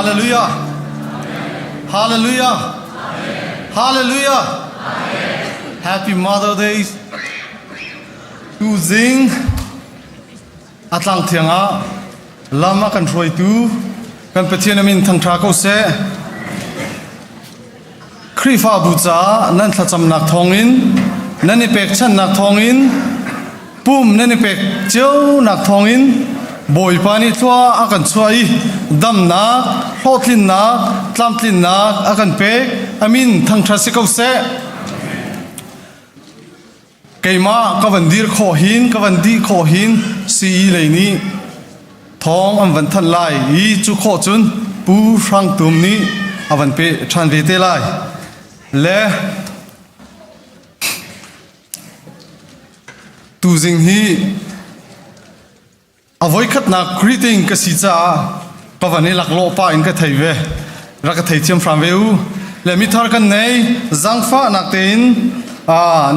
Hallelujah. Hallelujah. Hallelujah. Happy Mother Day. Tuzing a tlang thiang ah lam a kan hruaitu kan Pathian a min thangṭha ko seh. Khrihfabu caah nan thlacamnak thawngin nan i pekchanhnak thawngin pum nan i pek cionak thawngin Bawipa nih thlua a kan chuah i damnak, hlawhtlinnak, tlamtlinnak a kan pek. Amin thangṭhat si ko seh. Keimah ka van dir khawh hin, ka van dih khawh hin CE lei nih thawng an van thanh lai i cu khawh cun Pu Hrang Tum nih a van pe ṭhan ve te lai. Le tuzing hi A voikhatnak greeting ka si caah ka van i laklawh pah in ka thei ve. Rak ka theithiam hram ve u. Le mithar kan nei zangfahnak tein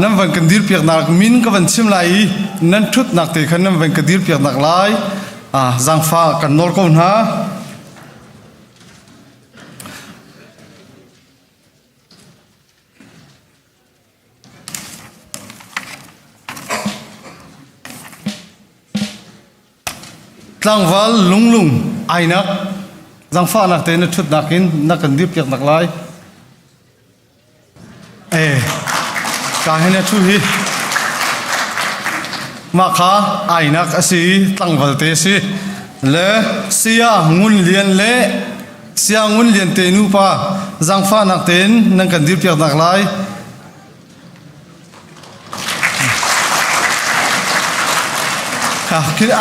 nan van kan dirpiaknak min ka van chim lai i nan ṭhutnak te khan nan van ka dirpiaknak lai zangfah kan nawl ko hna. Tlangval lunglung ainak zangfahnak te na ṭhutnak in na kan dirpiaknak lai. Eh, ka hin a ṭhu hi. Mah kha ainak a si i tlangval te a si. Le sia ngun lian le sia ngun lian te nupa zangfahnak tein nan kan dirpiaknak lai.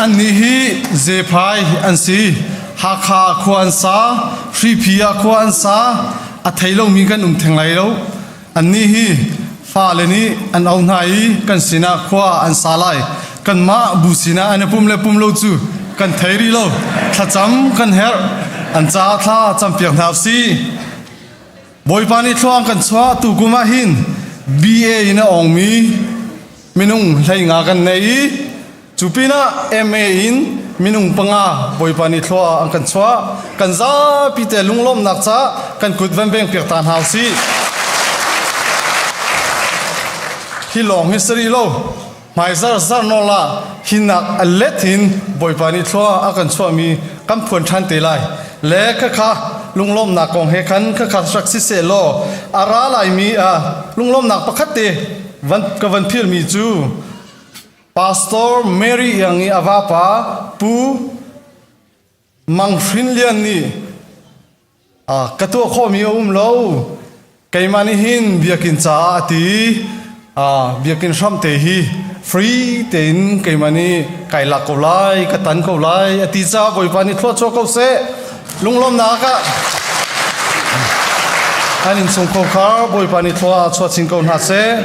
Annih hi Zephai an si. Hakha khua an sa, Hriphi ah khua an sa. A thei lomi kan um theng lai lo. Annih hi fale nih an auh hna i kan sinah khua an sa lai. Kanmah bu sinah an i pum le pum lo cu kan thei rih lo. Thlacam kan herh. An caah thla campiak hna usih. Bawipa nih thluang kan chuah tu kum ah hin BA in a ongmi minung 15 kan nei i cu pinah MA in minung panga Bawipa nih thlua an kan chuah. Kan zapi te lunglawmhnak ca kan kut van veng piak ta hna usih. Hi lawng hi sari lo hmaizar zarnawl ah hinak a let in Bawipa nih thlua a kan chuahmi kan phuan ṭhan te lai. Le khakha lunglawmhnak kong he khan khakha rak si seh law a ra laimi lunglawmhnak pakhat te van ka van philmi cu Pastor Mary Iang i a vapa Pu Mang Hrin Lian nih Ka tuah khawhmi a um lo. Keimah nih hin biakinn caah a ti. Biakinn hramte hi free tein keimah nih kai lak ko lai, ka tan ko lai a ti caah Bawipa nih thluachuah ko seh. Lunglawmhnak ah an innchungkhar Bawipa nih thlua chuah chin ko hna seh.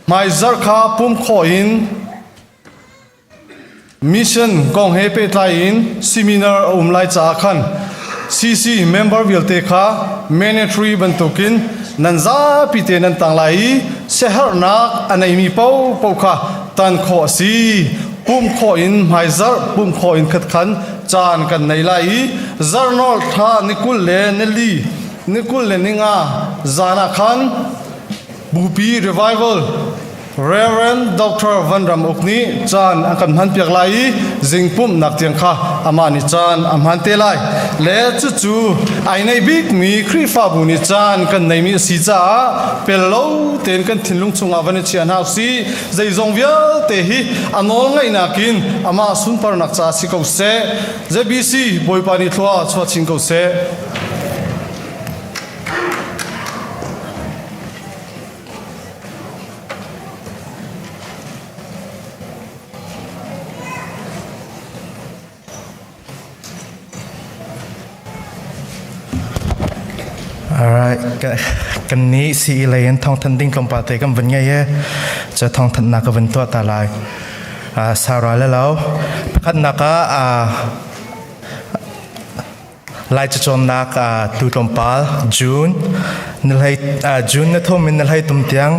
Hmaizarh kha pum khawh in Mission kong he pehtlai in seminar a um lai caah khan CC member vialte kha mandatory bantukin nan zapi te nan tang lai i siaherhnak a neimi paohpaoh kha tan khawh a si. Pumh khawh in hmaizarh pumh khawh in khat khan caan kan nei lai i zarhnawl thla ni 20 le nili ni 20 le ninga zan ah khan Bupi revival Reverend Dr. Van Ram Uk nih caan an kan hmanpiak lai i zingpumhnak tiang kha amah nih caan a hman te lai. Le cucu ai nei bikmi Khrihfabu nih caan kan neimi a si caah pel lo tein kan thinlung chungah van i chia hna usih. Zeizong vialte hi a nawl ngaihnak in amah sunparnak ca si ko seh. ZBC Bawipa nih thlua chuah chin ko seh. Alright, kan nih CE lei in thawngthanh ding tlawmpal te kan vun ngei e. Cu thawngthanhnak ka vun tuah ta lai. Sara le lo. Pakhatnak ah Lai cacawnnak tu tlawmpal June nilhei June na thum in nilhei tum tiang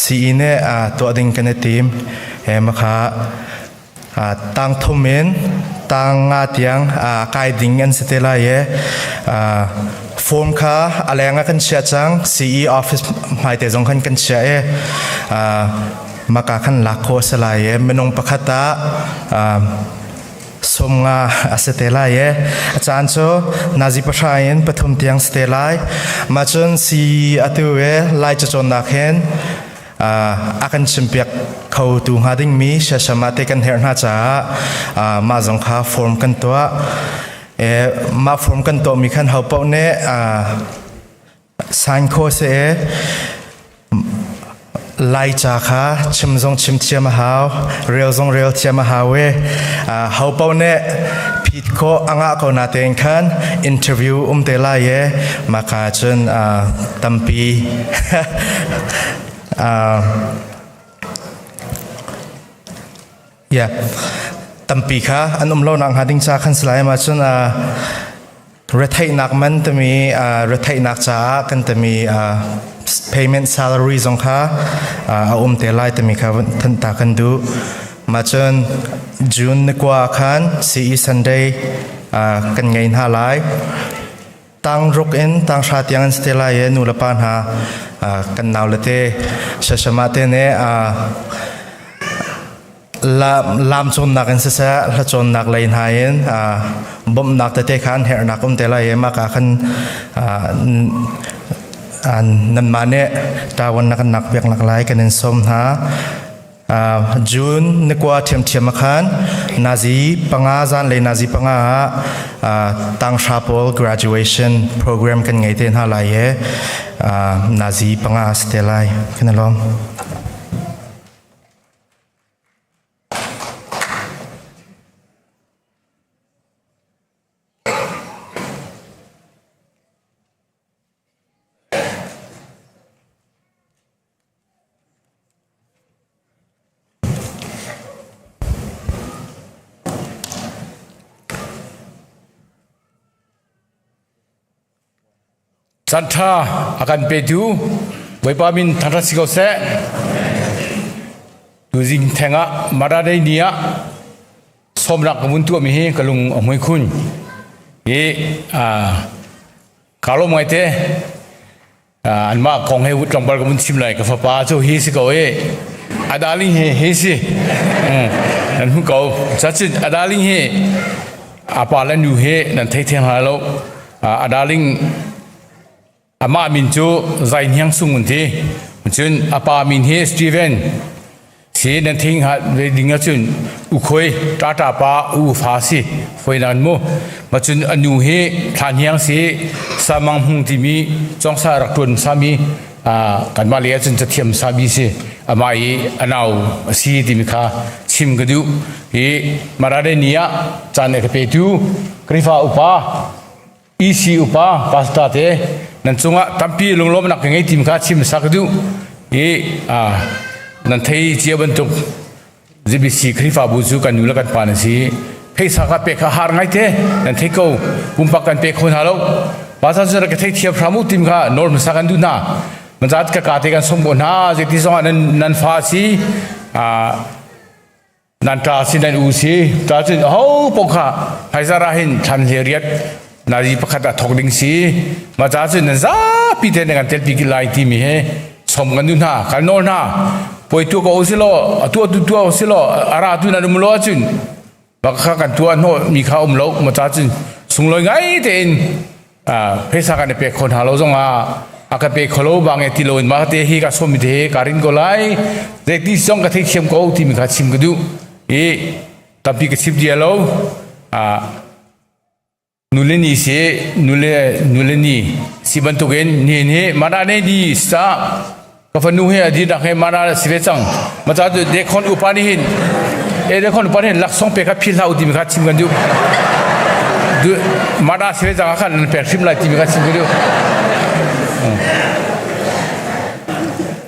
CE nih tuah ding kan i tim. He makha tang thum in tang nga tiang kai ding an si te lai e. Form kha a leng ah kan chiah cang. CE office hmaite zong khan kan chiah e. Maka khan lak khawh a si lai e. Minung pakhat ah 50 a si te lai e. A caan cu nazi 3 in 3 tiang si te lai. Mah cun si atu e lai cacawnnak hin a kan chimpiak kho tu hnga dingmi siasama te kan herh hna caah mah zong kha form kan tuah. Mah form kan tuahmi khan ho paoh nih sign kho si e. Laica kha chim zong chim thiam a hau, rel zong rel thiam a hau e. Ho paoh nih phit khawh a ngah ko na tein khan interview um te lai e. Maka cun tampi yeah tampi kha an um lo nak hnga ding ca khan si lai ma cun retheihnak man timi retheihnak caah kan timi payment salary zong kha a um te lai timi kha than ta kan duh. Ma cun June ni 9 khan CE Sunday kan ngei hna lai. Tang 6 in tang 9 tiang an si te lai i nu le pa hna kan nau le te sasama te ne lam cawnnak in siseh hla cawnnak lei hna in bawmhnak tete kha an herhnak um te lai i mah ka khan nanmah nih ṭawan na kan nak piak nak lai kan in sawm hna. June ni 9 ṭhiamṭhiam ah khan nazi 5 zanlei nazi 5 ah tanghra pawl graduation program kan ngei te hna lai i nazi 5 si te lai. Kan i lawm. Caanṭha a kan petu Bawipa min thangṭhat si ko seh. Tuzing theng ah Mother ni ah sawmnak ka vun tuahmi hi ka lung a hmui khun. Hi kaa lawm ngaite. Anmah kong he tlawmpal ka vun chim lai. Ka fapa cu hi si ko i a darling hi hi si. Nan hmu ko. Cacin a darling hi a pa le nu hi nan thei theng hna lo. A darling amah min cu Zai Hniang Sung an ti. Cun a pa min hi Steven. Si nan thing ha ding ahcun ukhoi ṭaṭa pa u fa si foi nan mu. Ma cun a nu hi Thla Hniang si Samang Hmung timi congsa rak ṭuan sami kanmah lei ahcun cathiam sami si amah i a nau a si timi kha chim ka duh. Hi Marade ni ah caan a ka petu Khrihfa upa EC upa pastor te nan cungah tampi lunglawmnak ka ngei tim kha chim sa ka duh i nan thei cia bantuk ZBC Khrihfabu cu kan nu le kan pa nan si. Pheisa kha pek kha har ngai te nan thei ko. Pumpak kan pe kho hna lo. Pastor cu ka thei thiam hram u tim kha nawl hmasa kan duh hna. Manzat ka ka te kan som ko hna zeiti zong ah nan nan fa si nan ṭa si nan u si ta cun aho paoh kha hmaizarh ah hin thlan hle riat nazi pakhat ah thawk ding si mah ca cun nan zapi te nan kan telpi lai timi he som kan duh hna kan nawl hna puai tuah ko si law a tuah tu tuah si law a ra tu nan um lo ahcun bak kha kan tuah hnawh mi kha um lo ma ca cun sunglawi ngai tein phaisa kan i pek kho hna lo zongah a ka pe kho lo bang e ti lo in mah te hi ka som te ka rin ko lai zeiti zong ka theithiam ko timi kha chim ka duh i tampi ka chim dia lo nule ni si nule nule ni si bantukin ni ni mana ne di sa Ka fanu he a dinak he mana si ve cang. Ma ca cu dekhon upa nih hin e dekhon upa nih hin laksawng pe kha phil hlah u timi kha chim kan duh. Du mana si ve cang khan nan pek hrim lai timi kha chim kan duh.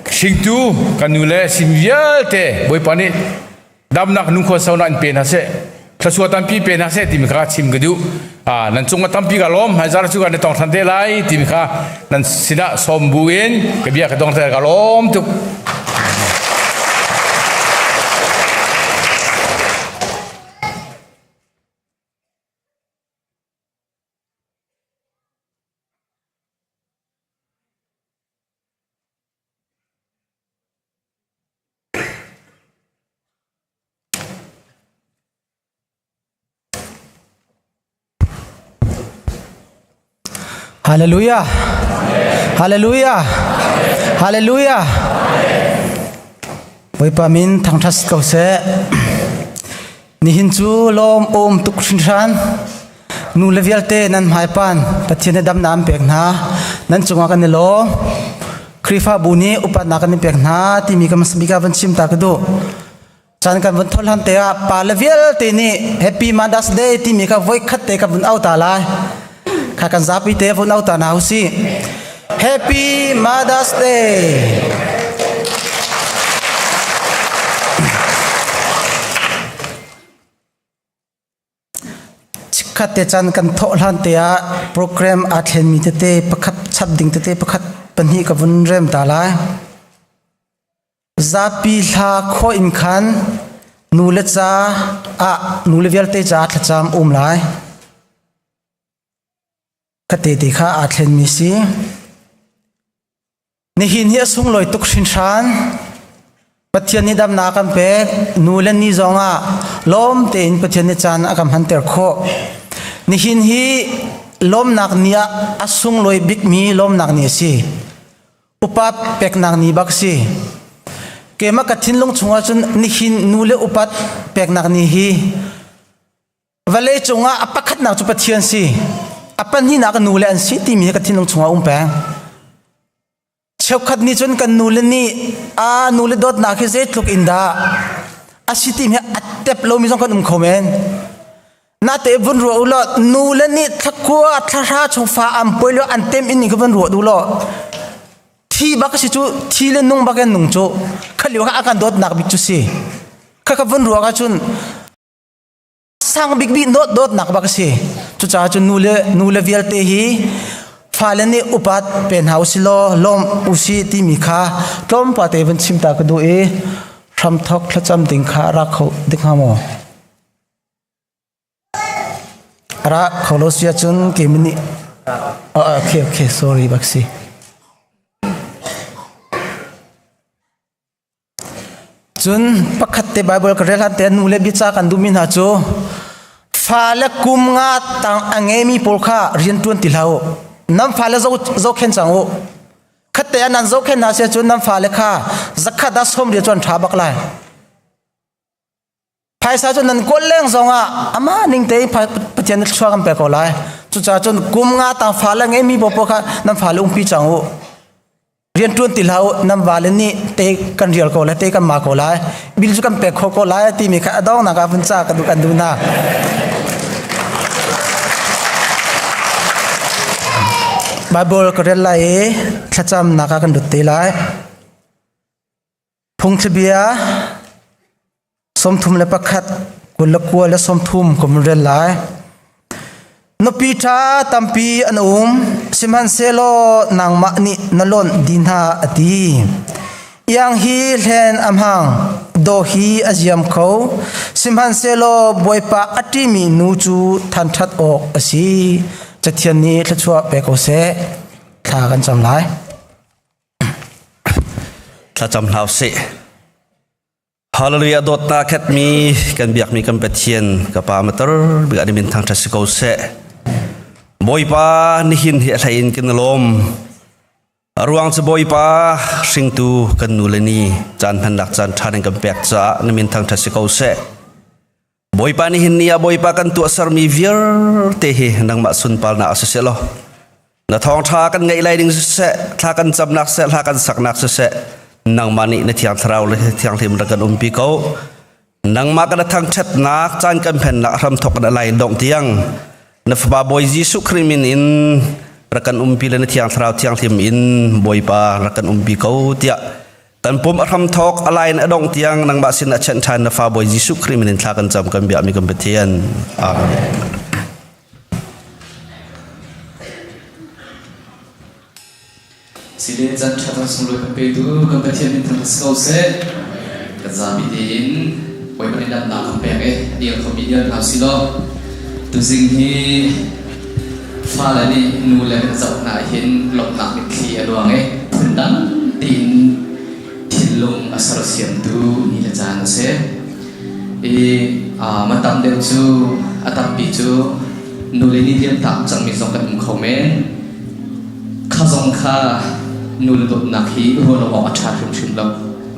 Hringtu kan nu le sim vialte Bawipa nih damnak nungkhua saunak in pe hna seh thluachuah tampi pe hna seh timi kha chim ka duh. Nan cung ah tampi ka lawm hmaizar cu kan i tong than te lai timi kha nan sinah sawm bu in ka bia ka dong te ka lawm tuk. Hallelujah. Hallelujah. Hallelujah. Bawipa min thangṭhat ko seh. Nihin cu lawm um tuk hrinhran. Nu le vialte nan hmaipan Pathian nih damnak an pek hna. Nan cungah kan i lawm. Khrihfabu nih upatnak kan in pek hna timi ka bika van chim ta ka duh. Caan kan vun thol han te ah pa le vialte nih Happy Mother's Day timi kha voi khat te ka vun au ta lai. Kha kan zapi te vun au ta na usih. Happy Mother's Day. Chikkhat te caan kan thawh hlan te ah program aa thlenmi tete pakhat chap ding tete pakhat pahnih ka vun rem ta lai. Zapi hla khawh in khan nu le ca ah nu le vialte ca thlacam um lai. Kate te kha aa thlenmi si. Nihin hi a sunglawi tuk hrinhran. Pathian nih damnak kan pek. Nu le ni zong ah lawm tein Pathian nih caan a kan hmanter khawh. Nihin hi lawmnak ni ah a sunglawi bikmi lawmnak ni a si. Upat peknak ni bak si. Keimah ka thinlung chungah cun nihin nu le upat peknak ni hi vawlei cungah a pakhatnak cu Pathian si a pahnihnak nu le an si timi hi ka thinlung chungah um peng cheukhat nih cun kan nu le nih a nu le dawtnak hi zeitluk in dah a si timi hi a tep lomi zong kan um kho men nate vun ruah u law nu le nih thlakua thlahra chung fa an poi lo an tem in ning kha vun ruah du law thi bak si cu thi le nung bak in nung cu khalio kha a kan dawtnak bik cu si kha ka vun ruah ahcun sang bikbik dawt dawtnak bak a si cucaah cun nu le nu le vialte hi fale nih upat pe hna usilaw lawm usi timi kha tlawmpal te van chim ta ka duh i hramthok thlacam ding kha rak kho ding hnga maw ra kho lo sia cun keimah nih okay okay sorry bak si Cun pakhat te Baibal ka rel hlan te nu le biaca kan duhmi hna cu fale kum nga tang a ngeimi pawl kha rian ṭuan ti hlah u. Nan fale zohkhen cang u. Khatte ah nan zohkhen hna si ahcun nan fale kha zakhat ah sawm rian cu an ṭha bak lai. Phaisa cu nan kawl leng zongah amah ning tein Pathian nih thluachuah kan pek ko lai. Cucaah cun kum nga tang fale ngeimi paohpaoh kha nan fale umpi cang u. Rian ṭuan ti hlah u, nan vale nih te kan rial ko lai, te kan ma ko lai, bil cu kan pek khawh ko lai timi kha a donghnak ah vun ca ka duh kan duh hna. Bible ka rel lai i thlacamnak ah kan lut te lai. Phungthlabia 31 29 le 30 kum rel lai. Nupi ṭha tampi an um, sihmanhsehlaw nangmah nih na lonh dih hna a ti. Iang hi hlen a hmang, daw hi a ziam kho, sihmanhsehlaw Bawipa a ṭihmi nu cu thanṭhat awk a si. Cathian nih thluachuah pe ko seh. Thla kan cam lai. Thlacam hna usih. Hallelujah dawtnak khatmi kan biakmi kan Pathian ka pa matar bik an min thangṭhat si ko seh. Bawipa nihin hi a hlei in kan lawm. A ruang cu Bawipa hringtu kan nu le ni caan hmannak caan ṭha in kan pek caah na min thangṭhat si ko seh. Bawipa nihin ni ah Bawipa kan tuahsermi vialte hi nangmah sunparnak ah siseh law na thawngṭha kan ngaih lai ding siseh thla kan camnak seh hla kan saknak siseh nangmah nih na thiang thlarau le thianghlim rak kan umpi ko nangmah kan thangṭhatnak caan kan phennak hramthok na lai dongh tiang na fapa Bawi Jesuh Khrih min in rak kan umpi le na thiang thlarau thianghlim in Bawipa rak kan umpi ko tiah Kan pum a hramthawk a lai in a dongh tiang nangmah sin a chenh ṭhan na fa Bawi Jesuh Khrih min in thla kan cam kan biakmi kan Pathian. Amen. Sile chan ṭha thar sunglawi kan petu kan Pathian min thang si ko seh. Kan zapi tein Bawipa nih damnak kan pek i a dir khomi dir hna si law tuzing hi fale nih nu le kan zoh hna hin lawmhnak mitthli a luang i phundang tein thinlung a sersiamtu ni le caan a si. I matam deuh cu a tampi cu nule nih liamtak cangmi zong kan um kho men. Kha zong kha nu le dawtnak hi ruah lo awk a ṭha hrimhrim lo.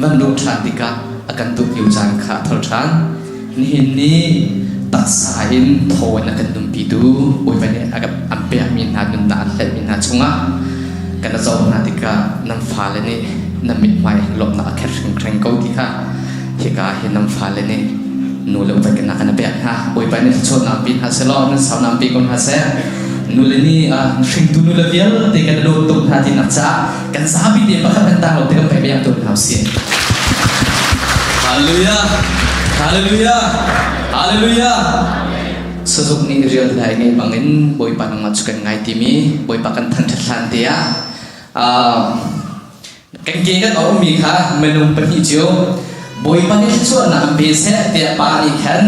Van luh ṭhan tikah a kan duh lio caan kha a thol ṭhan. Nihin ni taksa in thaw in a kan nunpitu Bawipa nih a kan an pekmi hna nunnak an hlenhmi hna chungah kan zoh hna tikah nan fale nih nan mithmai lawmhnak a kher hringhren ko ti kha hika hi nan fale nih nu le upat kan kan pek hna. Bawipa nih thluachuahnak pe hna selaw nan saunak pe ko hna seh. Nu le nih hringtu nu le vialte kan dawt tuk hna tinak caah kan zapi te pakhat kan tang lo te kan pek biak tu hna usih. Hallelujah! Hallelujah! Hallelujah! Sazuk nih rial lai ngei bangin Bawipa nangmah cu kan ngai timi Bawipa kan thangṭhat hlan te ah kan ke kan ummi kha minung pahnih cio Bawipa nih thluachuahnak an pe seh tiah pa nih khan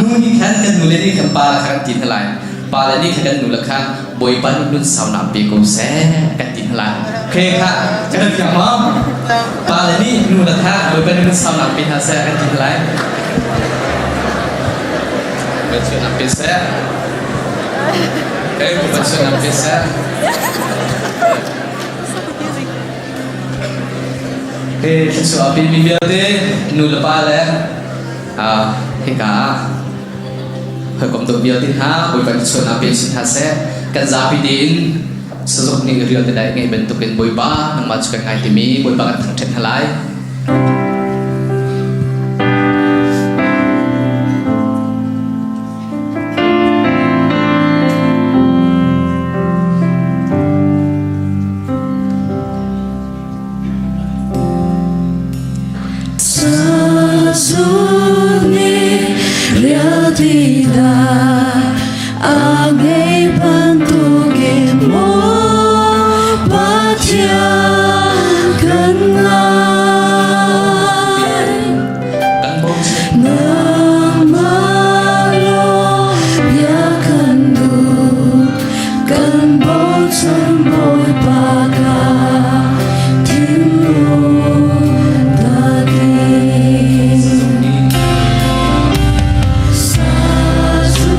nu nih khan kan nule nih khan pa kha kan ti hna lai pa le nih khan kan nule kha Bawipa nih nun saunak pe ko seh kan ti hna lai okay kha kan fiang maw pa le nih nu le kha Bawipa nih nun saunak pe hna seh kan ti hna lai Bawipa pe seh okay Bawipa pe seh. Hi thluachuah a pemi vialte nu le pa le hika ah hawikom dawt vialte hna Bawipa thluachuahnak pe chin hna seh. Kan zapi tein sazuk nih rial te dai ngei bantukin Bawipa nangmah cu kan ngai timi Bawipa kan thangṭhat hna lai. Kan bochan. Nangmah lawng bia kan duh, kan bochan Bawipa ka thinlung takin. Sazuni.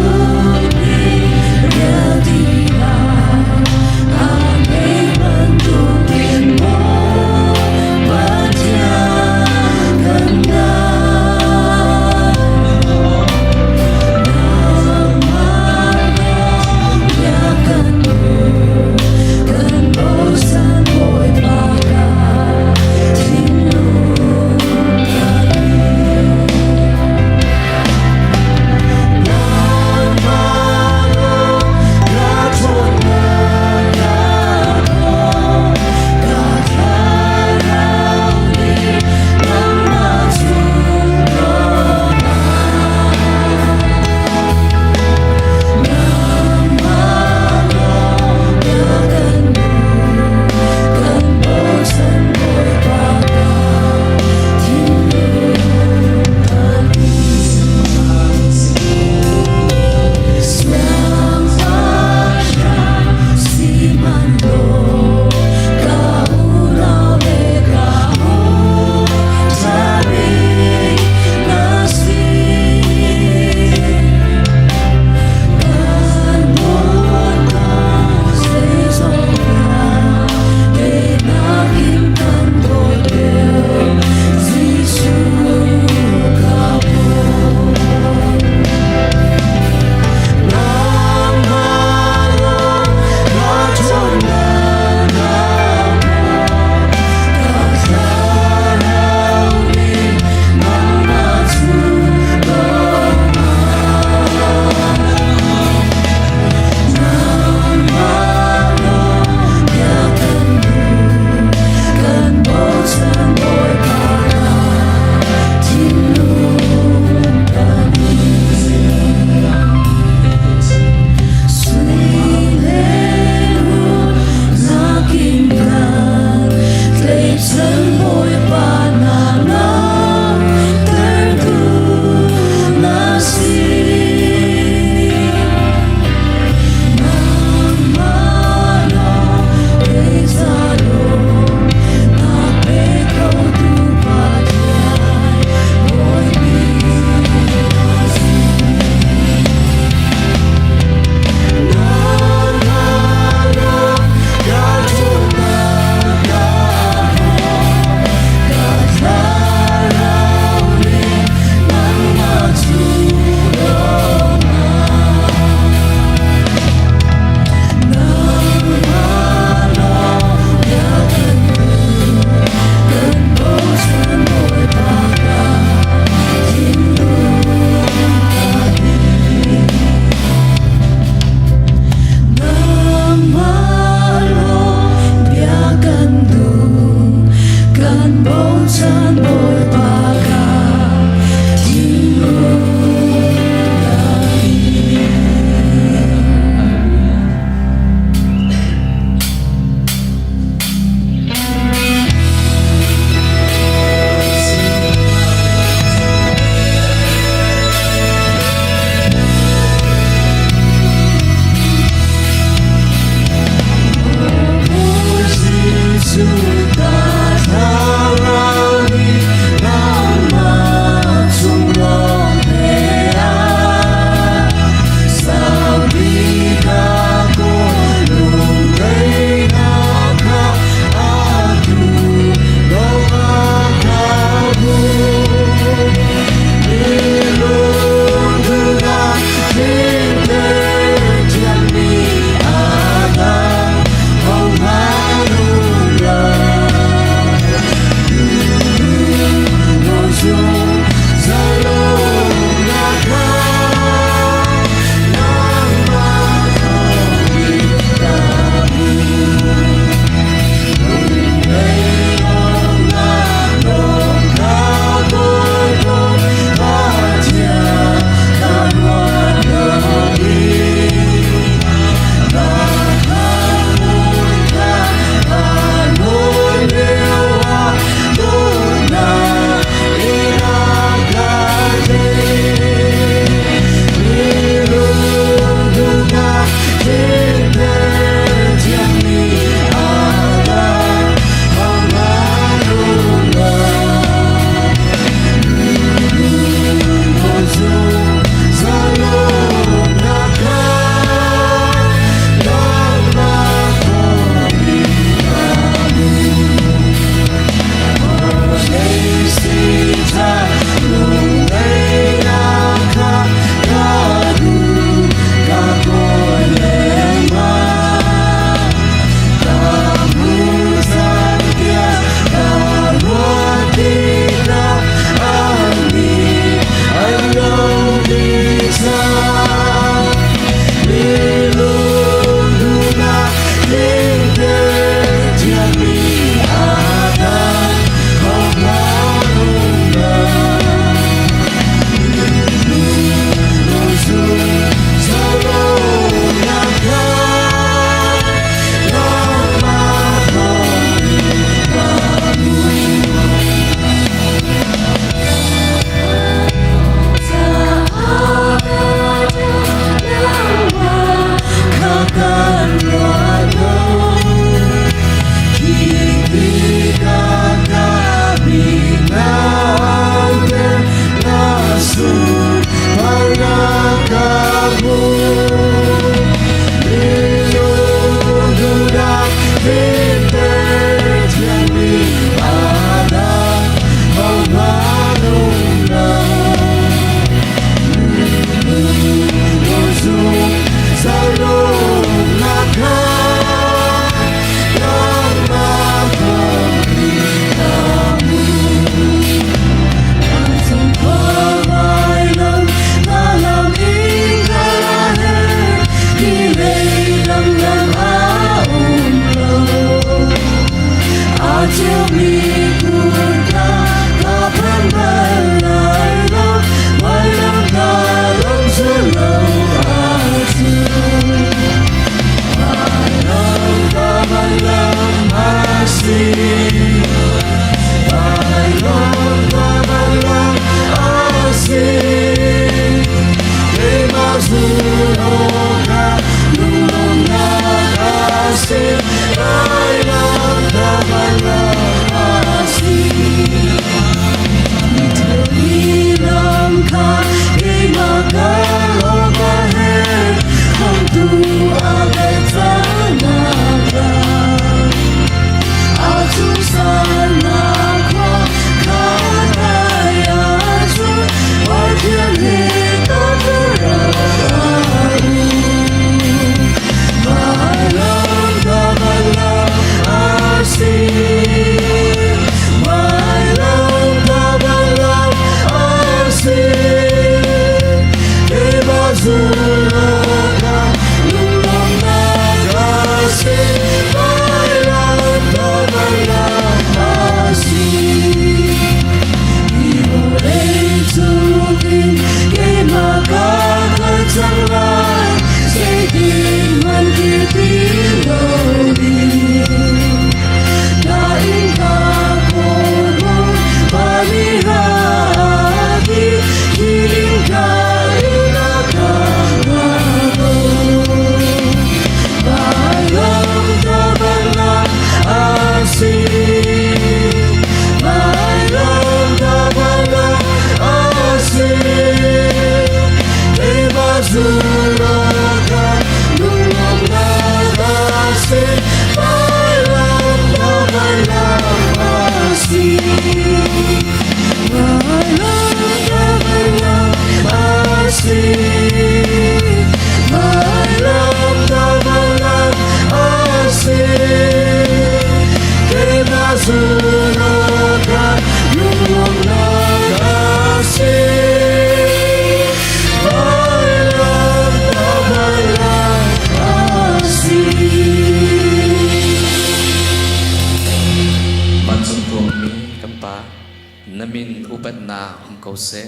pennak hung ko seh,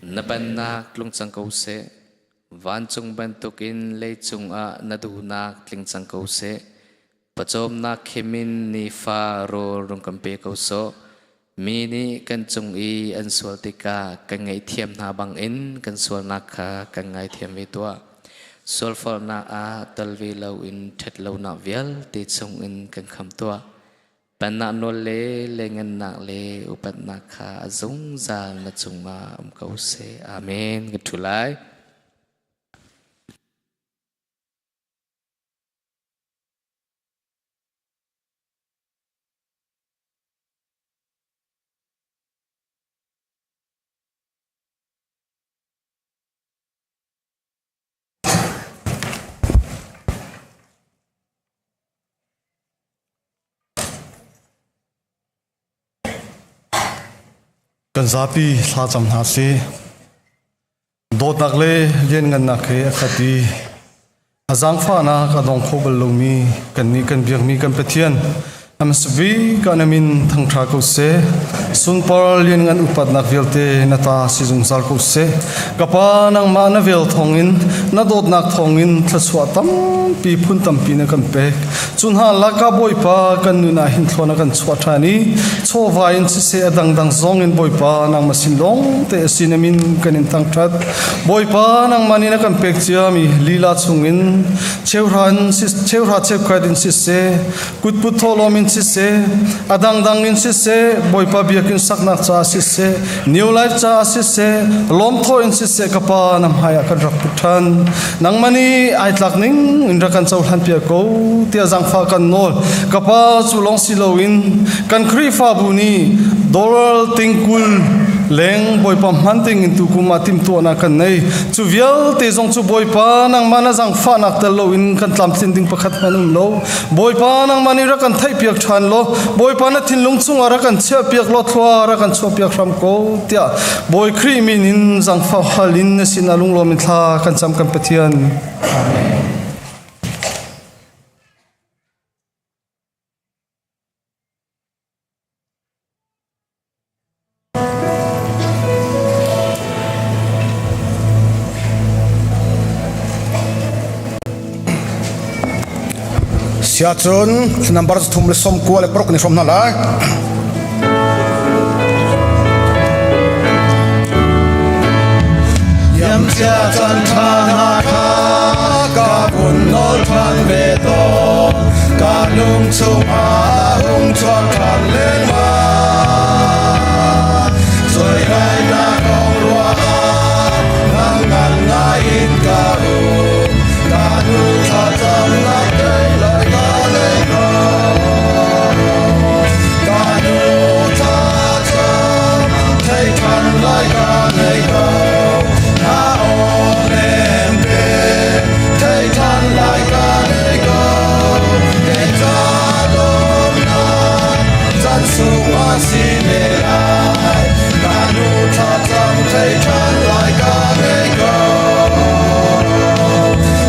na pennak tlung cang ko seh, vancung bantukin leicung ah na duhnak tling cang ko seh. Pawcawmnak khim in nifa rawl rung kan pe ko sawh. Mi nih kan cung i an sual tikah kan ngaihthiam hna bangin kan sualnak kha kan ngaithiam ve tuah. Sualforhnak ah tel ve loin ṭhatlonak vialte chungin kan kham tuah. Pennak nawl le lengannak le upatnak kha a zungzal na cungah um ko seh. Amen. Ka ṭhu lai. Kan zapi thlacam hna sih. Dawtnak le lianngannak he a khat i a zaangfahnak a dong kho bal lomi kannih kan biakmi kan Pathian a hmasa bik ah na min thangṭha ko seh. Sunpar lianngan upatnak vialte na ta si zungzal ko seh. Ka Pa nangmah na vel thawngin na dawtnak thawngin thluachuah tampi phun tampi na kan pek. Cu hna lakah Bawipa kan nun ah hin thlawn a kan chuah ṭhan i chawva in siseh a dangdang zong in Bawipa nangmah sin lawng te a si na min kan in thangṭhat. Bawipa nangmah nih na kan pek ciami lila chungin cheuhra in cheuhra cheukhat in siseh kutput thawhlawm in siseh a dangdang in siseh Bawipa biakinn saknak caah siseh New Life caah siseh lawmthaw in siseh ka pa na hmai ah kan rak put ṭhan. Nangmah nih ai tlak ning in rak kan cohlan piak ko tiah zaangfah kan nawl. Ka pa cu lawng si loin kan Khrihfabu nih dollar tingkul leng Bawipa hman ding in tukum ah timhtuahnak kan nei. Cu vialte zong cu Bawipa nangmah na zaangfahnak tel loin kan tlamtlin ding pakhat hmanh um lo. Bawipa nangmah nih rak kan theihpiak ṭhan law Bawipa na thinlung chungah rak kan chiahpiak law thlua rak kan chuahpiak hram ko tiah Bawi Khrih min in zangfah hal in na sinah lunglawm in thla kan cam kan Pathian. Amen. Siacun number 36 ni hrom hna lai. Yamcia chan tha na kha ka kun nol than ve to ka lung chung a hung chuak than len ma Zoi ngai na kong rua nang ngan ngai in ka um ka nu tha cham na kei lai ka nei ko ka nu tha cham thei than lai ka nei ko na o nem pe thei than lai ka nei ko ke cha lom na chan sung a si ne lai ka nu tha cham thei than lai ka nei ko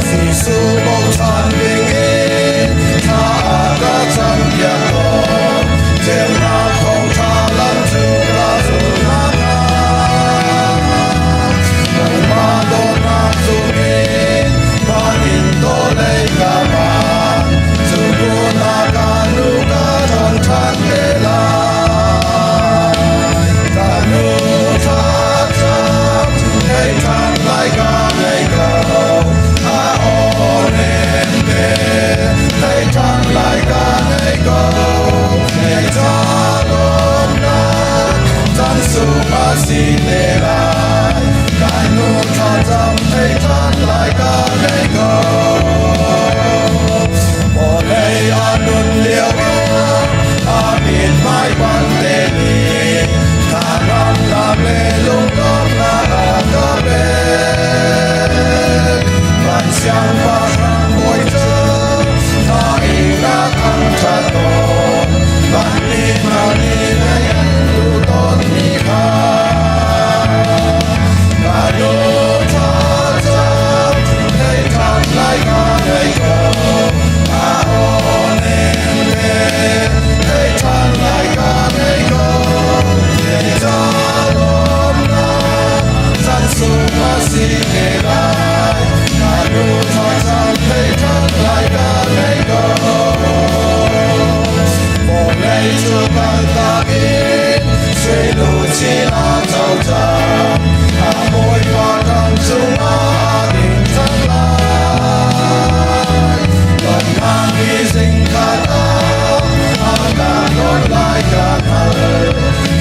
Jesu bochan ding in tha ka cam piak ko ceunak thawngtha lam cu ka zul nakhnga nangmah dawtnak chungin van in tawlei ka phan cu kun ah ka nu ka ton ṭhan te lai ka nu tha cam thei ṭhan lai ka ngei ko a aw nem te thei ṭhan lai ka ngei ko ngei ca lawmnak chan sung a si te lai ka nu tha cam thei ṭhan lai ka ngei ko vawlei a nun lio ah a mithmai pante nih thla lam le lunglawmhnak a ka pek van siangpahrang bawi cu tha in a thangṭhat tawn van mi hna nih lei an duh tawnmi kha ka nu tha cam. si te lai Ka nu thlacam thei ṭhan lai ka ngei ko Vawlei cu kaltak in sui luchin a co cang A Bawipa kan cungah ding cang lai Lawmhnak i zingkhat ah a ka don lai ka hngal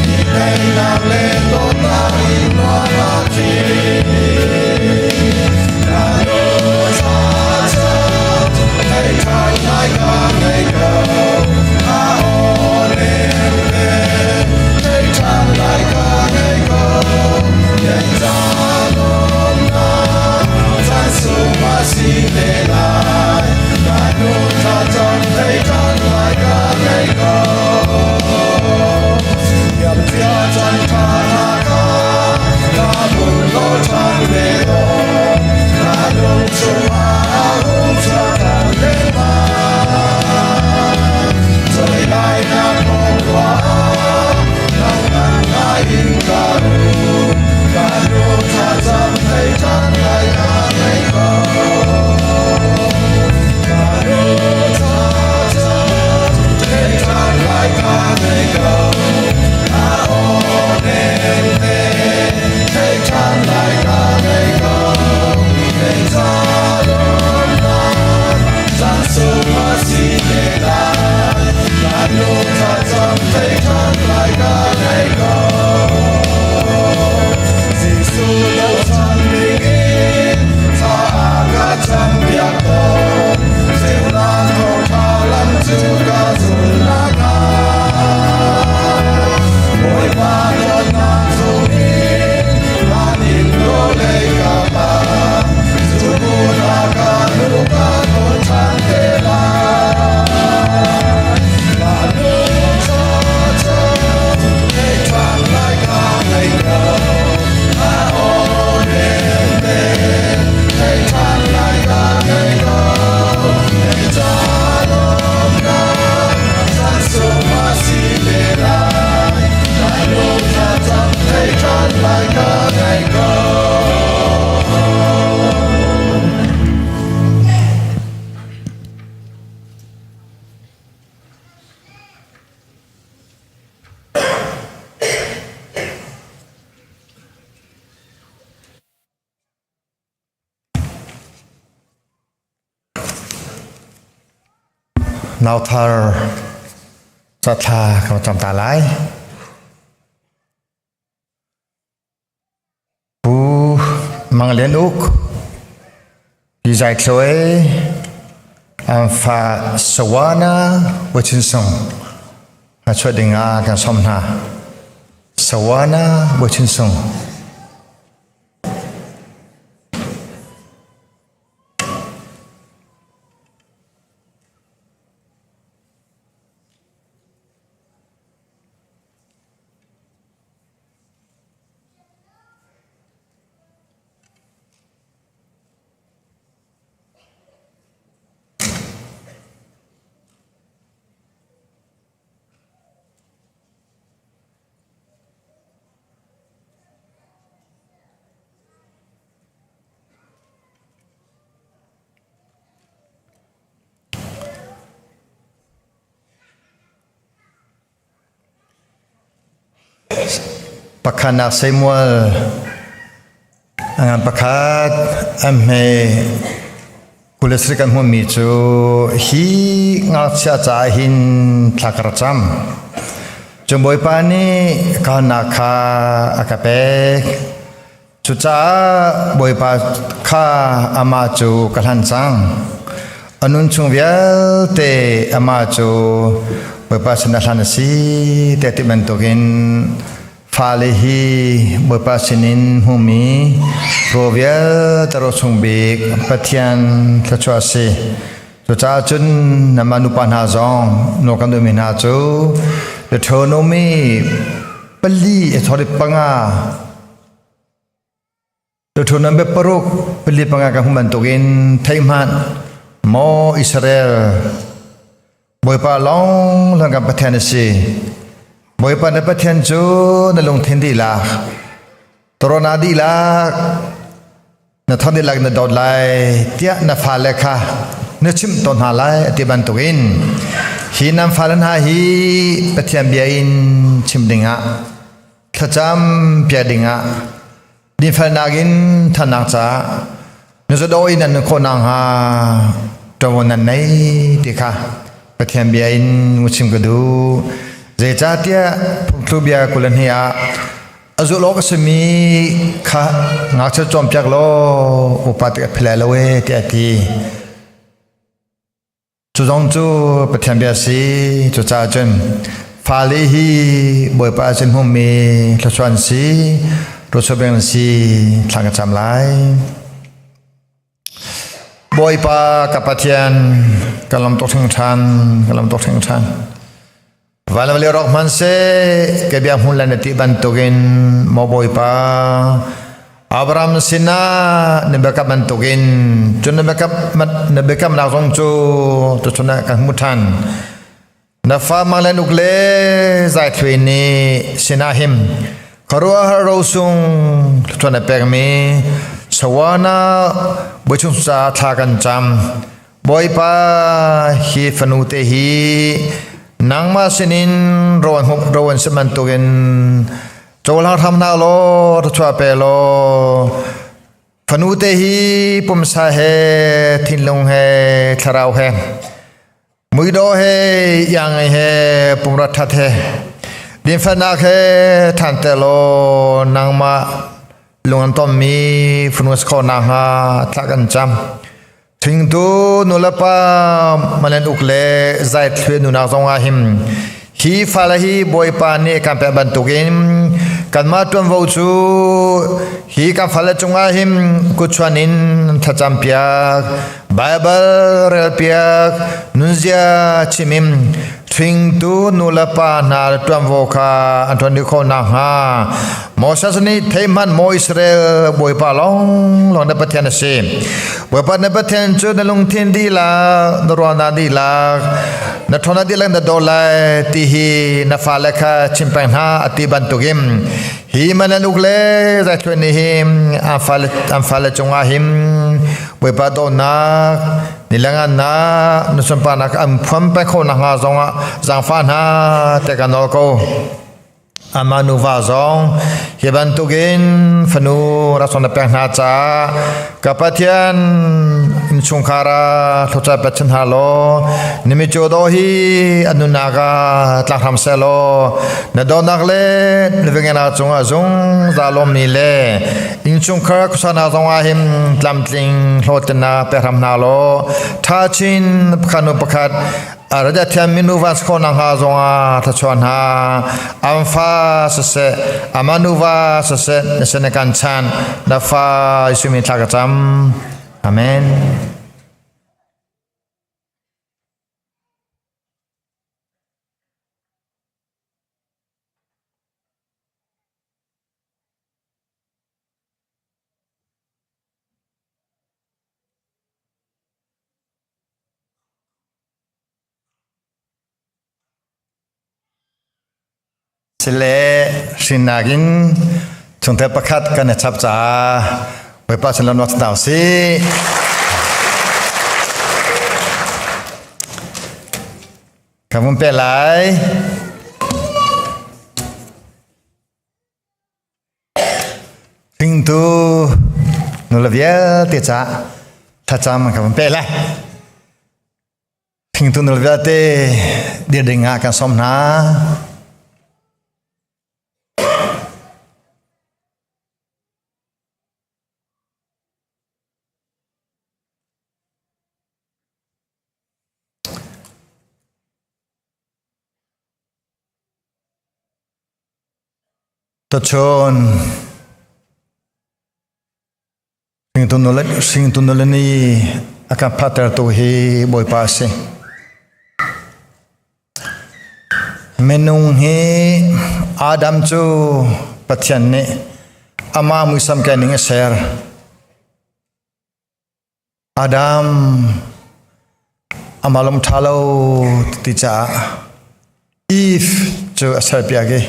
Hi teinak le dawtnak in nuam a tling Ka nu thlacam thei ṭhan lai ka ngei ko A aw nem te thei ṭhan lai ka ngei ko Yen ca lawmnak caan sung a si te lai Ka nu thlacam thei ṭhan lai ka ngei ko Liamcia caan ṭha hna kha ka vun lo ṭhan ve tawn Ka lung chungah a hung chuak ṭhan lengmang Coi lai na kong ruah ah nangmah ngai in ka um Ka nu thlacam thei ṭhan lai ka ngei ko Ka nu thlacam thei ṭhan lai ka ngei ko A aw nem te thei ṭhan lai ka ngei ko Kei ca lawmnak caan sung a si te lai Ka nu thlacam thei ṭhan lai ka ngei ko Jesuh bochan dingin thla a ka campiak tawn Ceunak thawngṭha lam cu ka zul nakhnga Bawipa dawtnak chungin van in lei ka phan Cu hmun ah ka nu ka thawn ṭhan te lai Ka nu thlacam thei ṭhan lai ka ngei ko A aw nem te thei ṭhan lai ka ngei ko Kei ca lawmnak caan sung a si te lai Ka nu thlacam thei ṭhan lai ka ngei ko Nauthar cathla kan cam ta lai. Pu Mang Lian Uk, Pi Zai Thluai, an fa Sawana Wachin Sung a chuah ding ah kan sawm hna. Sawana Wachin Sung. Pakhatnak Samuel a ngan pakhat an hme 27 kan hmuhmi cu hi ngakchia caah hin thla ka rak cam. Cun Bawipa nih kalnak kha a ka pek. Cucaah Bawipa kha amah cu ka hlan cang. A nun chung vialte amah cu Bawipa sin a hlan a si tiah ti bantukin fale hi Bawipa sinin hmumi rawl vialte ro chung bik Pathian thluachuah a si. Cucaah cun nanmah nupa hna zong nawl kan duhmi hna cu Deuteronomy pali sorry panga Deuteronomy paruk pali panga kan hmuh bantukin thei hmanh maw Israel Bawipa lawng lawng kan Pathian a si. Bawipa na Pathian cu na lungthin dihlak, torona dihlak, Na thon dihlak na dawt lai tiah na fale kha na chimh tawn hna lai a ti bantukin hi nan fale hna hi Pathian bia in chim dingah thlacam piak dingah dinfelnak in thannak caah na zadaw in nan khawh nakhnga ṭuanvo nan nei ti kha Pathian bia in chim ka duh. Zeicahtiah phungthluk bia 22 ah a zulh awk a simi kha ngakchia cawnpiak law upa tik a philai lo e tiah a ti. Cu zong cu Pathian bia si. Cucaah cun fale hi Bawipa sin hmumi thluachuah an si, thluachuah beng an si, thla ka cam lai. Bawipa ka Pathian, ka lam tuk hringhran, ka lam tuk hringhran. Van le rawk hmanhseh ka bia hmun le na ti bantukin maw Bawipa Abraham sinah na biakam bantukin cun na biakam na biakamnak zong cu tuchun ah kan hmu ṭhan. Na fa mang le nuk le zaithlui nih sinah him khuaruahhar rosung thluachuah na pekmi sawana bawichung ca thla kan cam. Bawipa hi fanu te hi nangmah sinin rawl hmuh ro an si bantukin cohlang hram hna law thluachuah pe law fanu te hi pumsa he thinlung he thlarau he muidaw he iang he pumrat that he dinfelnak he than te law nangmah lung an tommi fanu si khawh nakhnga thla kan cam. Thingtu nulepa malen uk le zaithlue nunak zongah him hi fale hi Bawipa nih kan pek bantukin kanmah ṭuanvo cu hi kan fale cungah him kutchuan in thlacam piak Baibal rel piak nunzia chimim Hringtu nulepa hna ṭuanvo kha an ṭuan dih khawh nakhnga Moses nih theihmanh maw Israel Bawipa lawnglawng na Pathian a si. Bawipa na Pathian cu na lungthin dihlak, na ruahnak dihlak, na ṭhawnnak dihlak na daw lai ti hi na fale kha chim peng hna a ti bantukin hi man an uk le zaithluan nih hin an fale cungah hin Bawipa dawtnak Nilangannak na sunparnak an phuan peng kho nakhnga zongah zaangfah hna te ka nawl ko. Amah nuva zong hi bantukin fanu rak na pek hna caah ka Pathian innchungkhar ah thluachuah pe chin hna law na micu daw hi an nunnak ah tlak hram seh law na dawtnak le na vengenak cungah zungzal lawmmi le Innchungkhar khuasana zongah hin tlamtling hlawhtlinnak pe hram hna law tha chin pakhat nu pakhat raja thiam minu van kho na hnga zongah thlachuah hna an fa siseh ama nuva siseh na sin kan chan na fa Jesuh min thla ka cam amen. Sile hrinnak in chungtel pakhat kan i chap caah Bawipa sin lamnak hna usih. Ka vun pe lai. Hringtu nule vialte ca thlacam kan van peh lai. Hringtu nule vialte dir ding ah kan sawm hna. Tuchun hringtu nule ni a kan phatertu hi Bawipa a si. Minung hi Adam cu Pathian nih amah muisam ken ning a ser. Adam amah lung ṭha lo ti caah Eve cu a serpiak i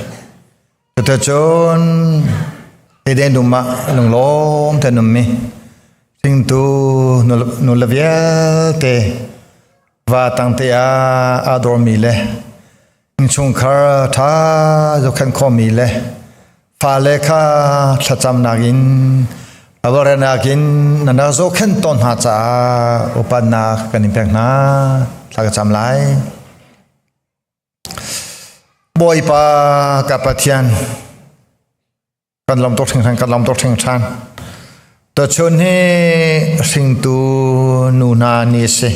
cuticun Eden dum ah lunglawm te an ummi. Hringtu nule vialte va tangte ah aa dawrmi le innchungkhar ṭha zohkhenh khawhmi le fale kha thlacamnak in awarenak in na rak zohkhenh tawn hna caah upatnak kan in pek hna. Thla ka cam lai. Bawipa ka Pathian, kan lawm tuk hringhran kan lawm tuk hringhran tuchun hi hringtu nu hna ni si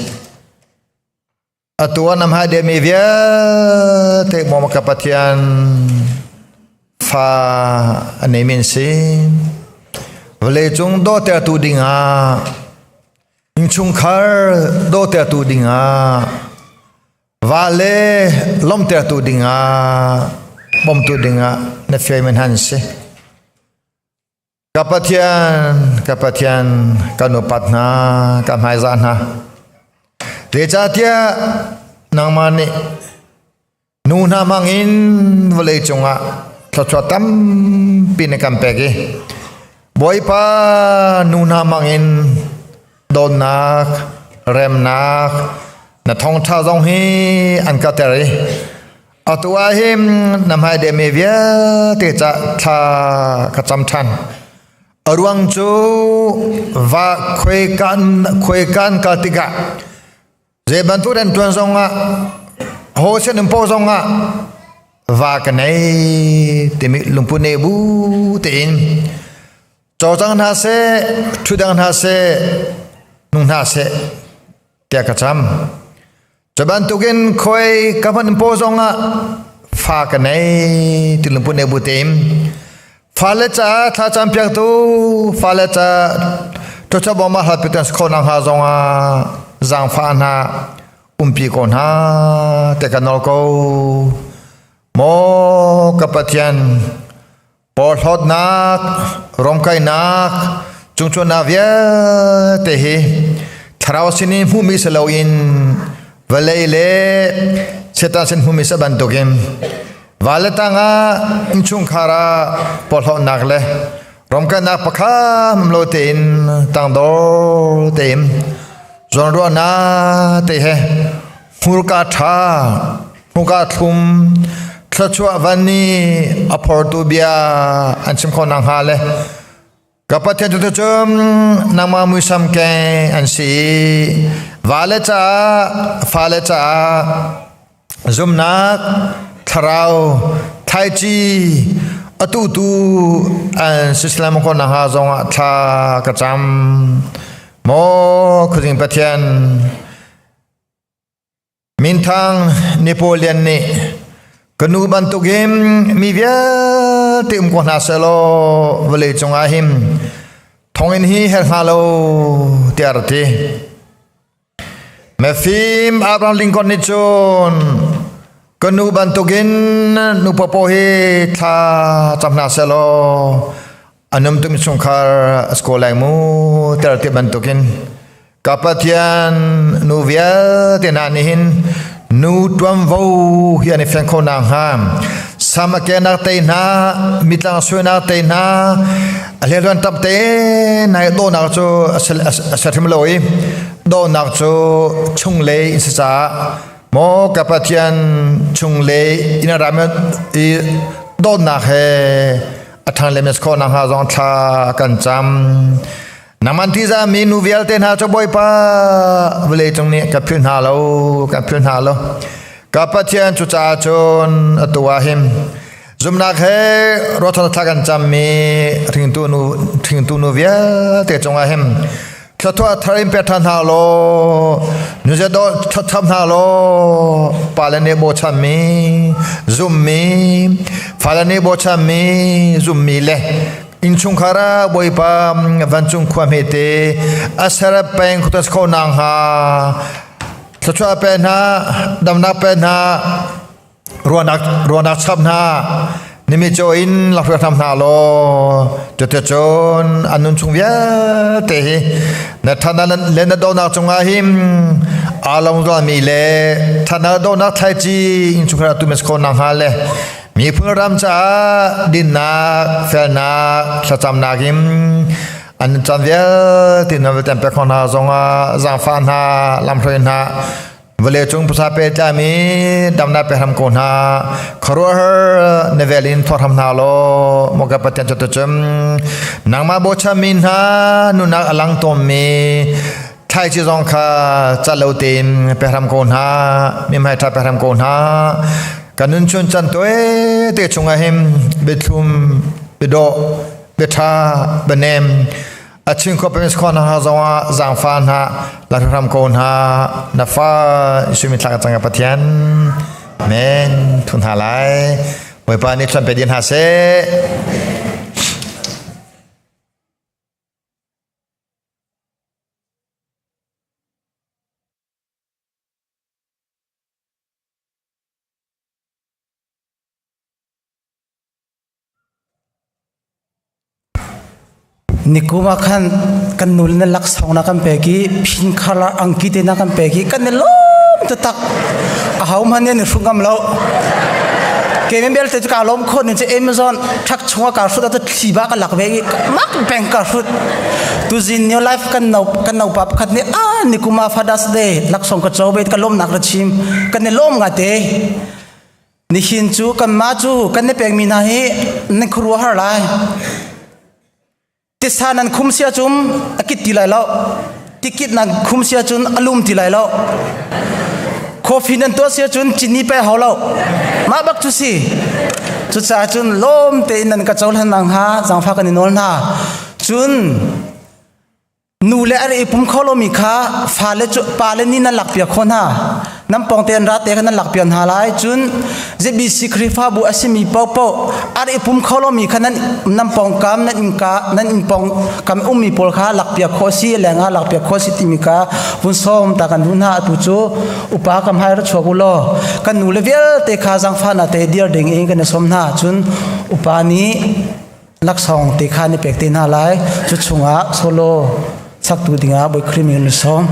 atu ah nam hai demi vialte maw ka Pathian fa anei min si vawlei cung dawhtertu dingah innchungkhar dawhtertu dingah Va le lawmhtertu dingah bawmtu dingah na fialmi hna an si. Ka Pathian, ka Pathian, kan upat hna, ka hmaizah hna. Zeicahtiah nangmah nih nu hna hmangin vawlei cungah thluachuah tampi na kan pek i Bawipa nu hna hmangin dawtnak, remnak, na thawngṭha zong hi an ka ter i atu ah hin na hmai demi vialte ca thla ka cam ṭhan. A ruang cu va khuaikan khuaikan kal tikah zei bantuk rian ṭuan zongah ho sin um paoh zongah va ka nei timi lungput nei bu tein cawcang hna seh ṭhudang hna seh nung hna seh tiah ka cam cu bantukin khoi ka hman paw zongah fa ka nei ti lungput nei bu tein fale ca thlacam piaktu fale ca ṭhucha bawm ah hlat pitan kho nang ha zongah zaangfah hna umpi ko hna te ka nawl ko maw ka Pathian Porhlawtnak, romkainak, cungcuannak vialte hi thlarau sinin hmuhmi si loin vawlei le Satan sin hmuhmi si bantukin vale tangah innchungkhar ah porhlawtnak le romkainak pakhat lo tein tangdor tein zawnruahnak te he hmurka ṭha hmurka thlum thluachuah van nih a phortu bia an chim khawh nakhnga le ka Pathian cu cun nangmah muisam keng an si i vale caah fale caah zumnak thlarau thlaici atu tu an si silam khawh nakhnga zongah thla ka cam maw khuazing Pathian Minthang Napoleon nih ka nu bantukin mi vialte um ko hna sehlaw vawlei cungah hin thonginn hi her hnga lo tiah a ti. Mifim Abraham Lincoln nih cun ka nu bantukin nu papaw hi thla cam hna sehlaw a numtum chungkhar a si ko lai mu tiah ti bantukin Ka Pathian nu vialte hna nih hin nu tuanvo hi an i fian kho nakhnga sam a kenak te hna mitlang suainak te hna a hleluan tap te nai dawhnak cu a ser hrim lo i dawhnak cu chunglei in si caah maw ka Pathian chunglei in a ram i dawtnak he a ṭhang le mes khawh nakhnga zong thla kan cam. Nangman tihzah mi nu vialte hna cu Bawipa vawlei cung nih ka philh hna lo, ka philh hna lo. Ka Pathian cucaah cun atu ah hin zumnak he ruahchan thla kan cammi hringtu nu vialte cungah hin thluachuah thar in pe ṭhan hna law nuzet dawh ṭhattham hna law pale nih bochanmi zummi fale nih bochanmi zummi le Innchungkhar ah Bawipa vancung khua hmete a ser peng khutas kho nang ha thluachuah pe hna damnak pe hna ruahnak ruahnak chap hna nimi cho in lakhruai hram hna law cuti cun an nun chung vialte hi na thana le na donak cungah him aa lawng zualmi le thana donak thlaici innchungkhar tu mes kho nang ha le Miphun ram caah dinnak, felnak, thlacamnak in An caan vialte na vialten pek hna zongah zaangfah hna lamhruai hna vawlei cung phusa pe tlami damnak pe hram ko hna khuaruahhar na vel in thawt hram hna law maw ka Pathian cu tucun nangmah bochan mi hna nunak a lang tawnmi thlaici zong kha cat lo tein pe hram ko hna mihmai ṭha pe hram ko hna kan nun chun chan toe te chungah hin biathlum biadawh biaṭha bianem a chin khua province khua hna zongah zaangfa hna la hram ko hna na fa Jesuh min thla ka cang Pathian men thun hna lai Bawipa nih thlan pe din hna seh. Nikum ah khan kan nu le na laksawng na kan pek i phin color angki te na kan pek i kan i lawm taktak. Aho hmanh nih an i hru ngam lo. Kei men belte cu kaa lawm khawh ning cu Amazon truck chungah kaa hrut ah thli ba ka lak ve i mak peng ka hrut. Tuzin New Life kan no kan no pa pakhat nih ah nikum ah Father's Day laksawng ka co ve ka lawmnak ra chim. Kan i lawm nga te. Nihin cu kanmah cu kan i pekmi hna hi nan khuaruahhar lai. Tisa nan khum sia cum a kit ti lai lo. Tikit nan khum sia cun a lum ti lai lo. Coffee nan tuah sia cun cini pe hau lo. Mah bak cu si. Cucaah cun lawm tein nan ka cohlan nang ha zaangfah kan i nawl hna. Cun Nu le ar i pum kho lomi kha fale cu pale nih nan lakpiak khawh hna. Nan pawngte an ra te kha nan lakpiak hna lai. Cun ZBC Khrihfabu a simi paohpaoh ar i pum kho lomi kha nan nan pawngkam nan innka nan inn pawngkam ummi pawl kha lakpiak khawh si lengah lakpiak khawh si timi kha vun sawm ta kan duh hna. Atu cu upa kam hai ra chuak u law kan nu le vialte kha zaangfahnak te dir ding in kan i sawm hna. Cun upa nih laksawng te kha ni pek te hna lai cu chungah solo saktu dingah Bawi Khrih min kan sawm.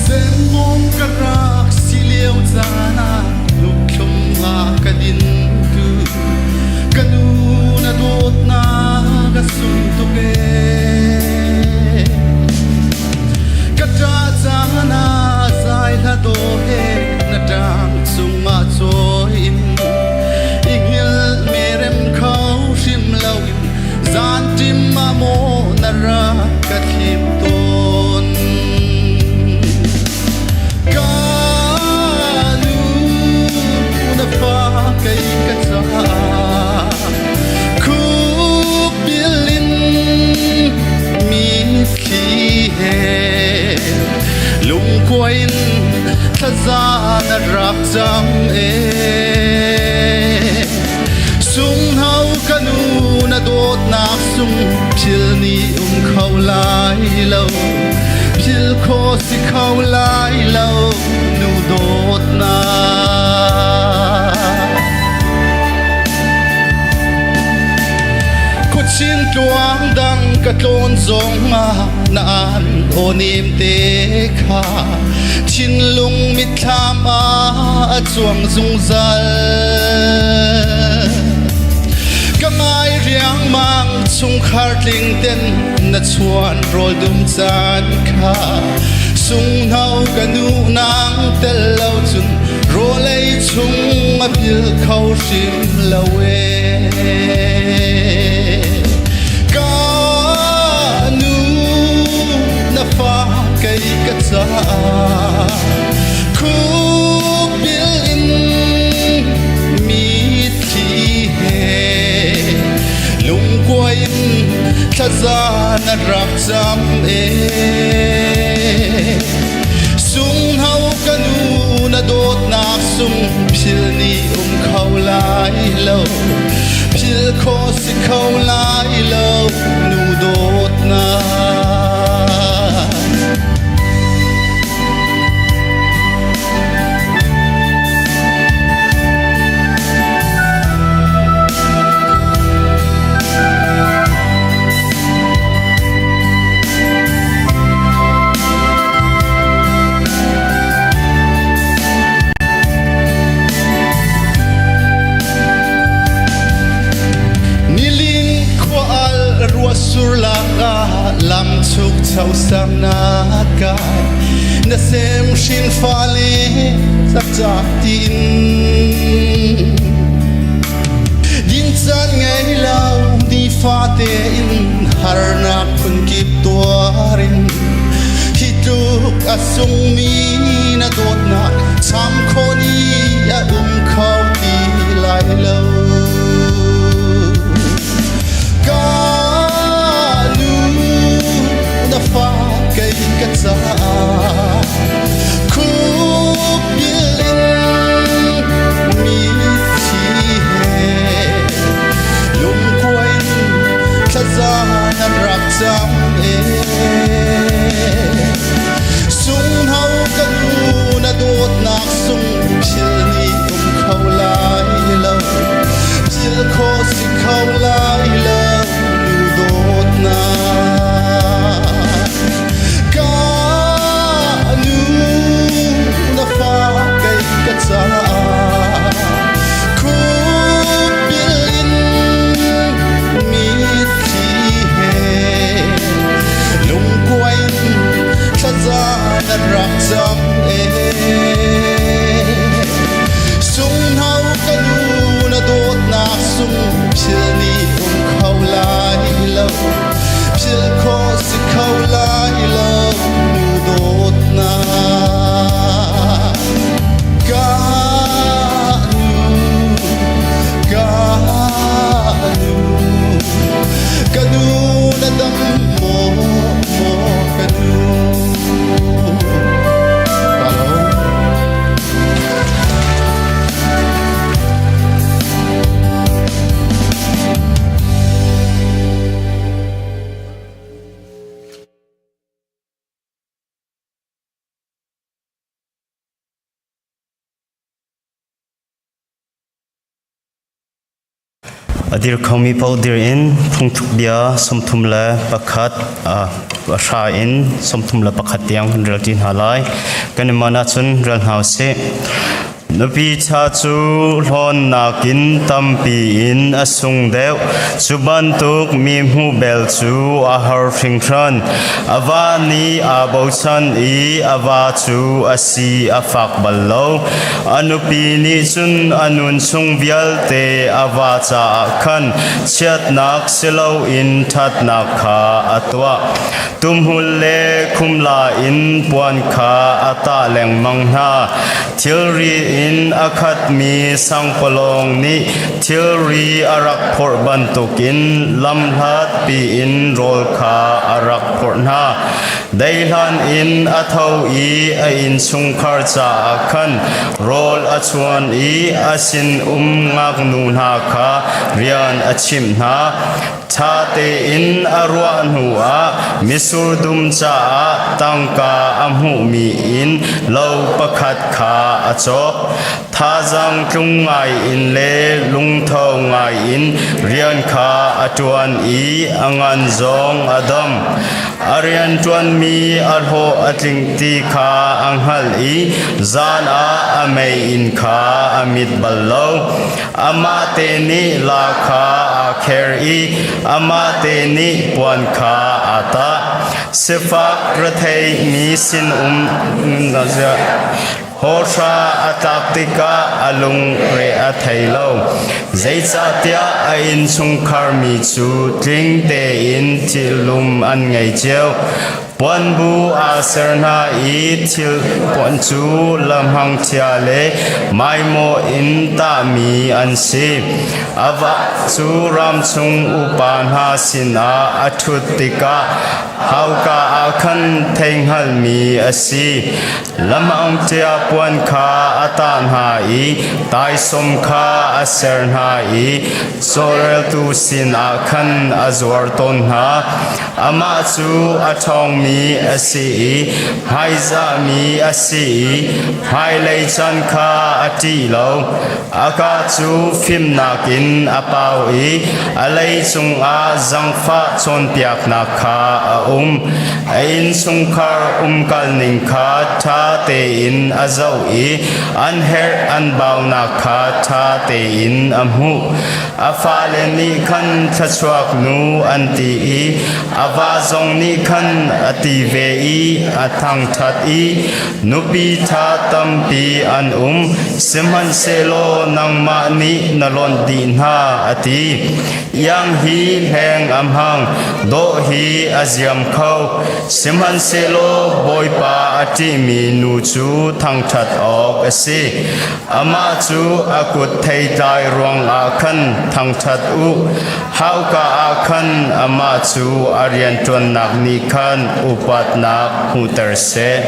Semmawng ka rak si lio caan ah lungthlum ah ka din tu ka nu na dawtnak a sung tuk ee. Ka ṭah caan ah zai hla dawh he na ṭang cungah cawi in i hngilh merem kho hrim loin Zanṭim ah maw na rak ka thlim tawn? Ka nu na fa kei ka caah khuk bil in mitthli he lungkuai in thlaza na rak cam ee. Sunghno ka nu na dawtnak sung thil nih um kho lai lo phil kho si kho lai lo nu dawtnak Khuachin tluang dang ka tlawn zong ah na an aw nem te kha thinlung mitthlam ah a cuang zungzal. Ka ngai riangmang chungkhar tling ten na chuan rawl dum caan kha sunghno ka nu nang tel lo cun rawlei chung a pil kho hrim lo e. Ka nu na fa kei ka caah khukbil in mitthli he. Lungkuai in thlaza na rak cam e. Sunghno ka nu na dawtnak sung phil ni um kho lai lo. Phil kho si kho lai lo nu dawtnak. Nilin khua al ruah sur lak ah lam chuk cho sang na kai na sem hrin fale cakcak tiin din caan ngei lo nifate in harnak phunkip tuarin hi tluk a sungmi na dawtnak cham khawh ni a um kho ti lai lo. Ka nu na fa kei ka caah khup bil in mi thi he lungkuai thlaza na rak cam e. Sunghno ka nu na dawtnak sung phil ni um kho lai lo. Phil kho si kho lai lo nu dawtnak. Ka nu na fa kei ka caah khup bil in mitthli he lungkuai in thlaza na rak cam e. Sunghno ka nu na dawtnak sung phil ni um kho lai lo. Phil kho si kho lai lo nu dawtnak. Ka nu, ka nu, ka nu na dam maw maw ka nu. Ka lo. A dir khomi paoh dir in phungthluk bia 31 hra in 31 tiang kan rel ṭi hna lai. Kan i man ahcun rel hna usih. Nupi ṭha cu hlawnnak in tampi in a sung deuh. Cu bantuk mi hmuh bel cu a har hringhran. A va nih aa bochan i a va cu a si a fak bal lo. A nupi nih cun a nun chung vialte a va caah khan chiatnak si loin ṭhatnak kha a tuah. Tumhmul le khumla in puan kha a tah lengmang hna. Thilri in a khatmi sangpalawng nih thilri a rak phorh bantukin lamhlat piin rawl kha a rak phorh hna. Deihlan in a tho i a innchungkhar caah khan rawl a chuan i a sinum ngaknu hna kha rian a chimh hna. Ṭha tein a ruah hnuah mitsur dum caah tangka a hmuhmi in lo pakhat kha a cawk. Thazaang tlung ngai in le lungtho ngai in rian kha a ṭuan i a ngan zong a dam. A rianṭuanmi a hlawh a tling ti kha a hngalh i zan ah a meiinn kha a mit bal lo. Amah te nih la kha aa kher i amah te nih puan kha aa tah. Sifak rethei mi sinum hawhra a tlak tikah a lungre a thei lo. Zeicahtiah a innchungkhar mi cu tling tein thilum an ngei cio. Puanbu aa ser hna i thil puan cu lamhang ṭhia le maimaw in tahmi an si. A va cu ram chung upa hna sinah a ṭhut tikah hauka ah khan theihngalhmi a si. Lamhang ṭhia puan kha a tah hna i taisawm kha a ser hna i chawlreltu sinah khan a zuar tawn hna. Amah cu a ṭhawngmi a si i hmaizahmi a si i hmailei chan kha a ṭih lo. A ka cu fimnak in a pau i a lei cungah zangfah cawnpiaknak kha a um. A innchungkhar umkalning kha ṭha tein a zoh i an herh an baunak kha ṭha tein a hmuh. A fale nih khan thluachuak nu an ti i a va zong nih khan a ti ve i a thangṭhat i nupi ṭha tampi an um, sihmanhsehlaw nangmah nih na lonh dih hna, a ti. Iang hi hleng a hmang, dawh hi a ziam kho, sihmanhsehlaw Bawipa a ṭihmi nu cu thangṭhat awk a si. Amah cu a kut theitlai ruangah khan thangṭhat u. Hauka ah khan amah cu a rianṭuannak nih khan upatnak hmuhter seh.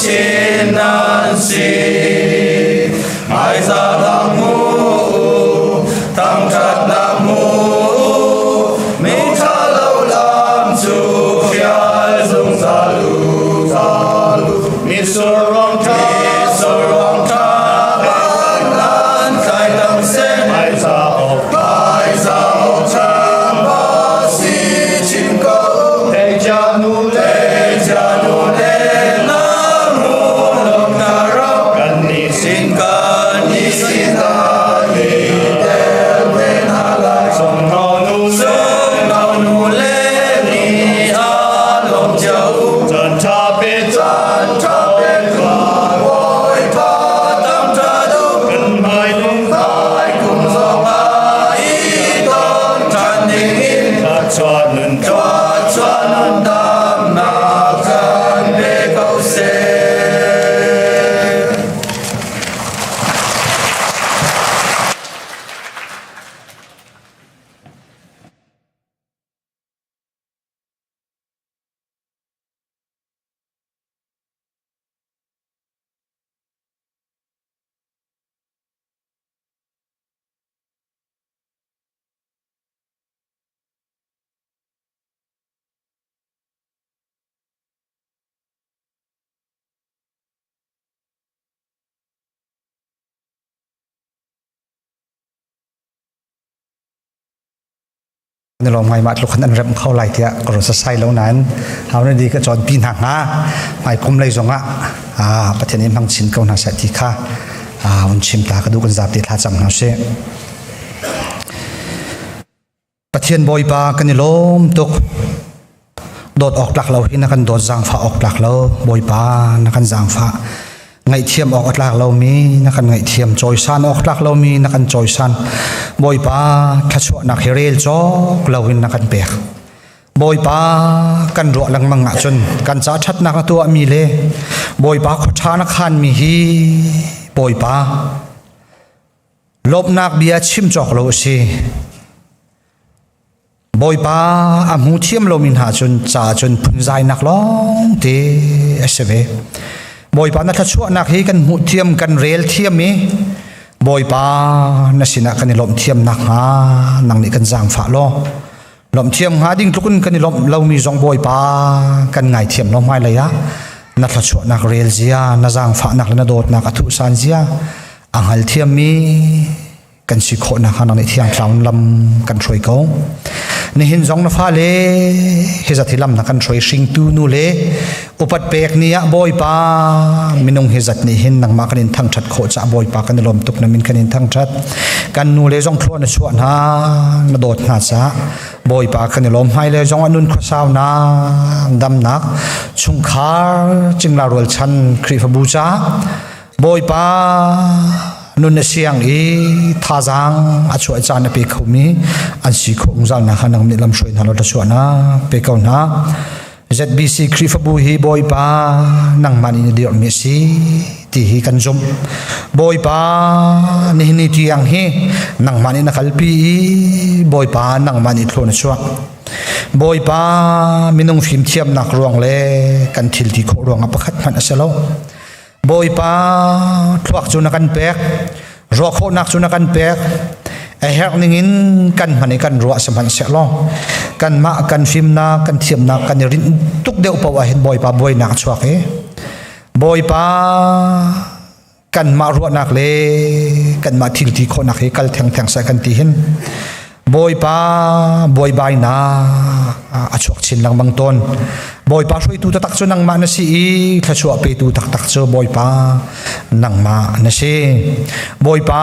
chin nan si. Hmaizahnak hmu u, thangṭhatnak hmu u, mi ṭha lo lam cu hrial zungzal u. Mitsur ruang ṭha, mitsur ruang ṭha, nan tlai tam seh. Hmaizah awk, hmaizah awk ṭha si chin ko. Theicia nu le, theicia nu le, na mu lawm na ro. Kan nih sin, kan nih sin ah i tel ve hna lai. Sungno nu le, sungno nu le ni ah lawm cio u. Caan ṭha pe, caan ṭha pe, Bawipa tam ṭhat u. Kan hmai hmai kum zong ah i ton ṭhan ding in thluachuah nun thluachuah nun damnak kan pe ko seh. Na lawm ngai mah tluk khan an remh kho lai tiah ka ruat sasai lo nain hau na di ka cawn pi hna hnga hmai kum lei zong ah Pathian in hmang chin ko hna seh ti kha un chim ta ka duh kan zapi thla cam hna sih. Pathian Bawipa kan i lawm tuk dawt awk tlak lo hi na kan dawt zaangfah awk tlak lo Bawipa na kan zaangfah ngaihthiam awk a tlak lomi na kan ngaihthiam cawisan awk tlak lomi na kan cawisan Bawipa thluachuahnak hi rel cawk loin na kan pek Bawipa kan ruah lengmang ahcun kan ca ṭhatnak na tuahmi le Bawipa khuaṭha na khanmi hi Bawipa lawmhnak bia chim cawk lo a si Bawipa a hmu thiam lomi hna cun ca cun phunzainak lawng te a si ve. Bawipa na thluachuahnak hi kan hmuh thiam kan rel thiam i Bawipa na sinah kan i lawmh thiam nakhnga nang nih kan zaangfah law lawmh thiam hnga ding tluk in kan i lawmh lomi zong Bawipa kan ngaithiam lo hmailei ah na thluachuahnak rel zia na zaangfahnak le na dawtnak a thuhsan zia a hngal thiammi kan si khawh nakhnga nang nih thiang thlarau lam kan hruai ko nihin zong na fale hi zat hi lam na kan hruai hringtu nu le upat pek ni ah bawipa minung hi zat nih hin nangmah kan in thangthat khawh ca bawipa kan i lawm tuk na min kan in thangthat kan nu le zong thlua na chuah hna na dawt hna ca bawipa kan i lawm hmai le zong anun khuasau na damnak chungkhar cingla rualchan khrihfabu ca Bawipa nun na siang i thazaang a chuah caan a pe khomi an si khawh zungzal nakhnga nang nih lamhruai hna law thluachuahnak pe ko hna. ZBC Khrihfabu hi Bawipa nangmah nih na dirhmi a si ti hi kan zumh. Bawipa nihin ni tiang hi nangmah nih na kalpi i Bawipa nangmah nih thlua na chuah. Bawipa minung fimthiamnak ruang le kan thil ti khawh ruangah pakhat hmanh a si lo. Bawipa thluak cu na kan pek, ruah khawhnak cu na kan pek. A herh ningin kan hman i kan ruah sihmanhsehlaw kanmah kan fimnak, kan thiamnak kan i rinh tuk deuh paoh ah hin Bawipa buainak a chuak i Bawipa kanmah ruahnak le kanmah thil ti khawhnak hi kal thengtheng seh kan ti hin Bawipa buaibainak a chuak chin lengmang tawn. Bawipa hruaitu taktak cu nangmah na si i thluachuah petu taktak cu Bawipa nangmah na si. Bawipa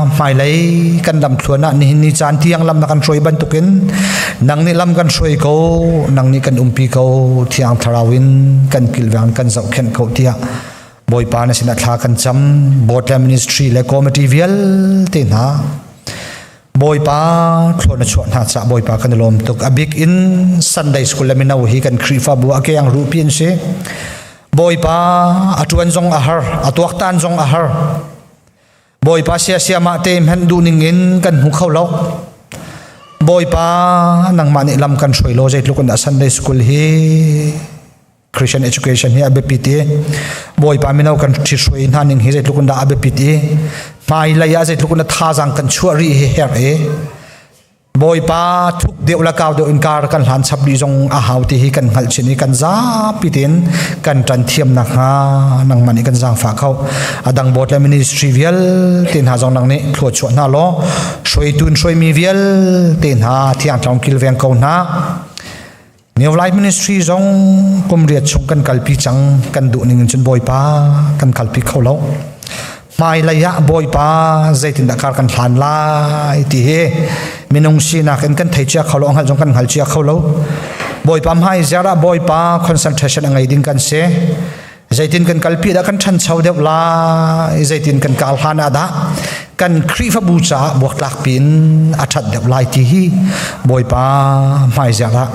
hmailei kan lam thluan ah nihin ni caan tiang lam na kan hruai bantukin nang nih lam kan hruai ko, nang nih kan umpi ko, Thiang Thlarau in kan kilveng kan zohkhenh ko tiah Bawipa na sinah thla kan cam. Board le ministry le committee vialte hna Bawipa thlua na chuah hna caah Bawipa kan i lawm tuk. A bik in Sunday School le mino hi kan Khrihfabu a keang ruhpi an si. Bawipa a ṭuan zong a har, a tuaktan zong a har. Bawipa siasia mah te hmanh duh ning in kan hmu kho lo. Bawipa nangmah nih lam kan hruai law zeitluk in dah Sunday School hi Christian education hi a biapi ti. Bawipa mino kan ṭhihruai hna ning hi zeitluk in dah a biapit i hmailei ah zeitluk in thazaang kan chuah rih hi herh i Bawipa thuk deuh le kau deuh in kar kan hlan chap rih zong a hau ti hi kan hngalh chin i kan zapi tein kan ṭan thiam nakhnga nangmah nih kan zaangfah kho. A dang board le ministry vialte hna zong nang nih thlua chuah hna law hruaitu in hruaimi vialte hna thiang thlarau kilveng ko hna. New Life Ministry zong kum riat chung kan kalpi cang kan duh ning in cun Bawipa kan kalpi kho lo. Hmailei ah Bawipa zeitindah kar kan hlan lai ti hi minung sinak in kan thei cia kho lo hngalh zong kan hngal cia kho lo. Bawipa hmai ziar ah Bawipa concentration a ngei ding kan si. Zeitin kan kalpi dah kan ṭhancho deuh lai, zeitin kan kal hlan ah dah kan Khrihfabu caah buaktlak piin a ṭhat deuh lai ti hi Bawipa hmaiziar ah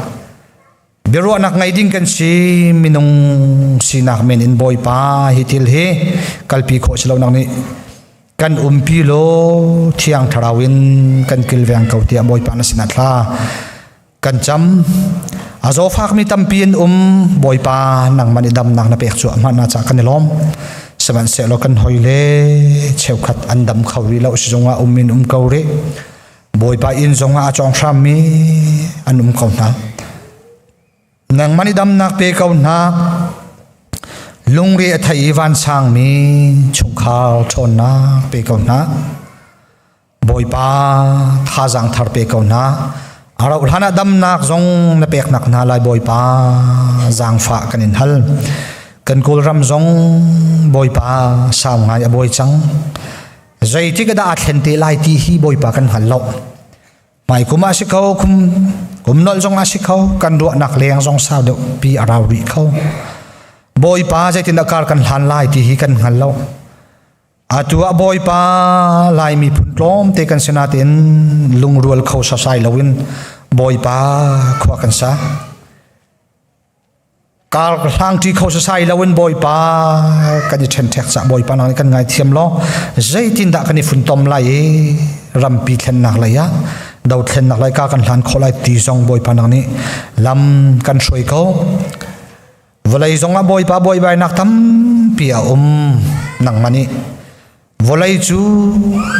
biaruahnak ngei ding kan si. Minung sinak men in Bawipa hi thil hi kalpi khawh si lo nak nih kan umpi law Thiang Thlarau in kan kilveng ko tiah Bawipa na sinah thla kan cam. A zawfakmi tampi an um. Bawipa, nangmah nih damnak na pek cu hmanh ca kan i lawm. Sihmanhsehlaw kan hoi le cheukhat an dam kho rih lo, sizung ah um in um ko rih. Bawipa inn zong ah a cawng hrammi an um ko hna. Nangmah nih damnak pe ko hna. Lungre a thei i vansangmi chungkhar ṭhawnnak pe ko hna. Bawipa, thazaang thar pe ko hna. A rauh hlan ah damnak zong na peknak hna lai. Bawipa, zaangfah kan in hal. Kan Kawlram zong Bawipa sau ngai a bawi cang. Zeitik dah aa thlen te lai ti hi Bawipa kan hngal lo. Hmai kum ah si kho, kum kum nolh zong ah si kho, kan ruahnak leng zong sau deuh pi a rau rih kho. Bawipa, zeitindah kar kan hlan lai ti hi kan hngal lo. Atu ah Bawipa, Lai miphun tlawmte kan si nain lungrual kho sasai loin Bawipa khua kan sa. Kar hlangṭi kho sasai loin Bawipa kan i ṭhenṭhek cah Bawipa nang nih kan ngaithiam law zeitindah kan i funtom lai i rampi thlennak lei ah dothlennak lei ka kan hlan khawh lai ti zong Bawipa nang nih lam kan hruai ko. Vawlei zongah Bawipa buaibainak tampi a um. Nangmah nih vawlei cu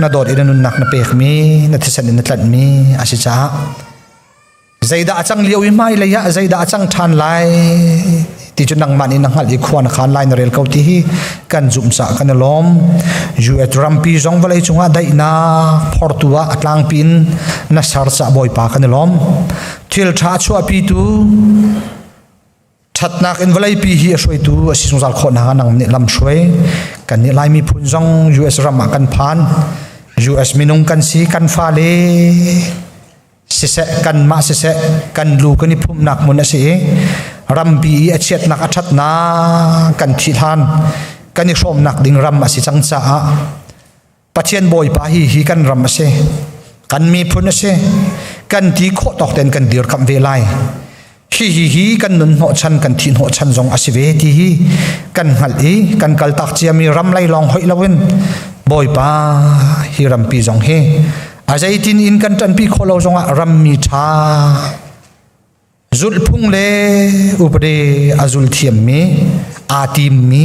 na dawt i na nunnak na pekmi, na thisen in na tlanhmi a si caah zeidah a cang lio i hmailei ah zeidah a cang ṭhan lai ti cu nangmah nih na hngalh i khua na khan lai na rel ko ti hi kan zumh caah kan i lawm. US rampi zong vawlei cungah daihnak phortu ah a tlangpi in na ser caah Bawipa kan i lawm. Thil ṭha a chuahpitu Ṭhatnak in vawleipi hi a hruaitu a si zungzal khawh nakhnga nang nih lam hruai. Kannih Lai miphun zong US ram ah kan phan. US minung kan si, kan fale siseh, kanmah siseh, kan lu kan i phumnak hmun a si i rampi i a chiatnak a ṭhatnak kan thih hlan kan i hrawmnak ding ram a si cang caah Pathian Bawipa hi hi kan ram a si, kan miphun a si, kan ti khawh tawk tein kan dirkamh ve lai. Hi hi hi kan nun hnawhchan kan thih hnawhchan zong a si ve ti hi kan hngalh i kan kaltak ciami ram lei lawng hoih loin Bawipa hi rampi zong hi a zeitin in kan ṭanpi khawh lo zongah rammi ṭha Zulhphung le upadi a zul thiammi, aa timmi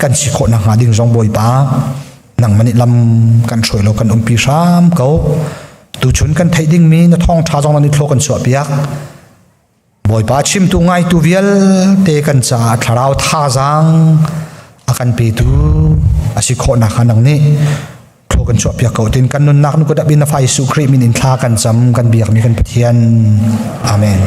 kan si khawh nakhnga ding zong Bawipa nangmah nih lam kan hruai lo kan umpi hram ko. Tuchun kan theih dingmi na thawngṭha zong nan i thlaw kan chuahpiak. Bawipa chimtu ngaitu vialte kan caah thlarau thazaang a kan petu a si khawh nakhnga nang nih Thlaw kan chuahpiak ko tin kan nunnak nu kut in na fa Jesuh Khrih min in thla kan cam kan biakmi kan Pathian. Amen.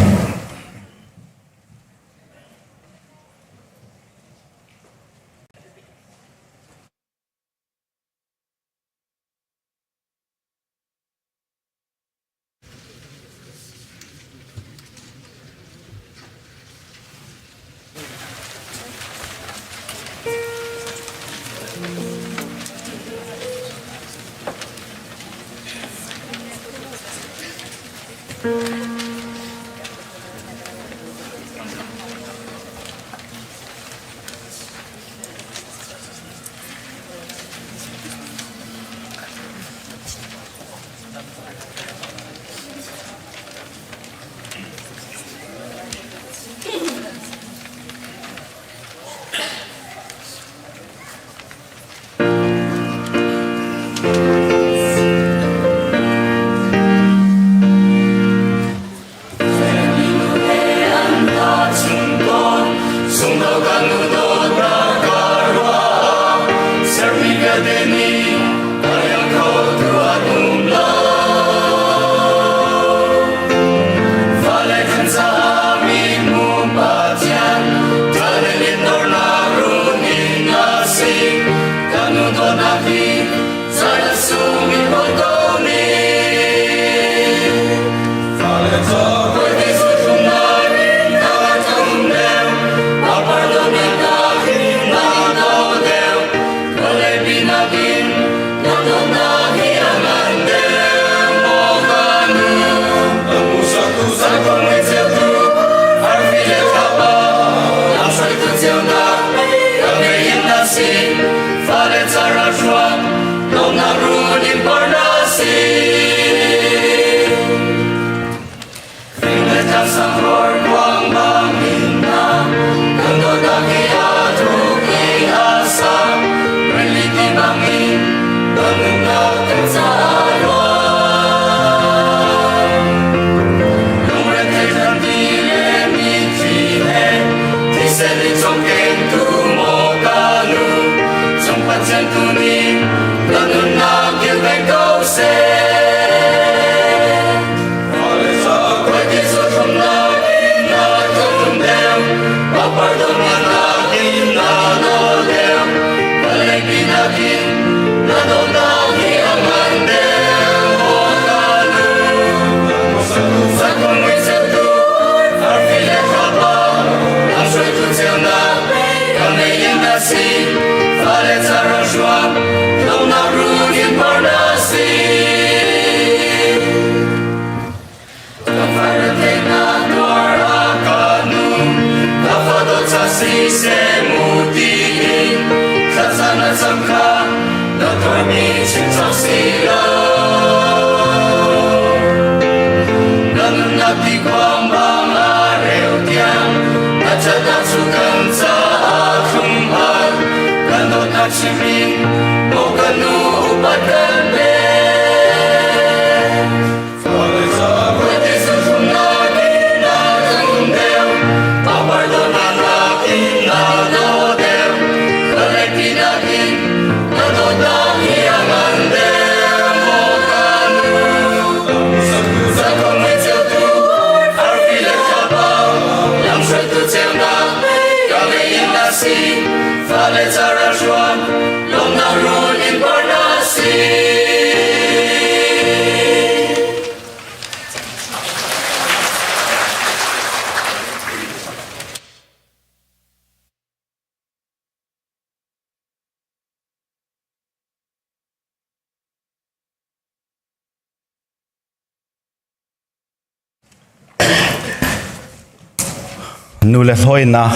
Nu le hlawinak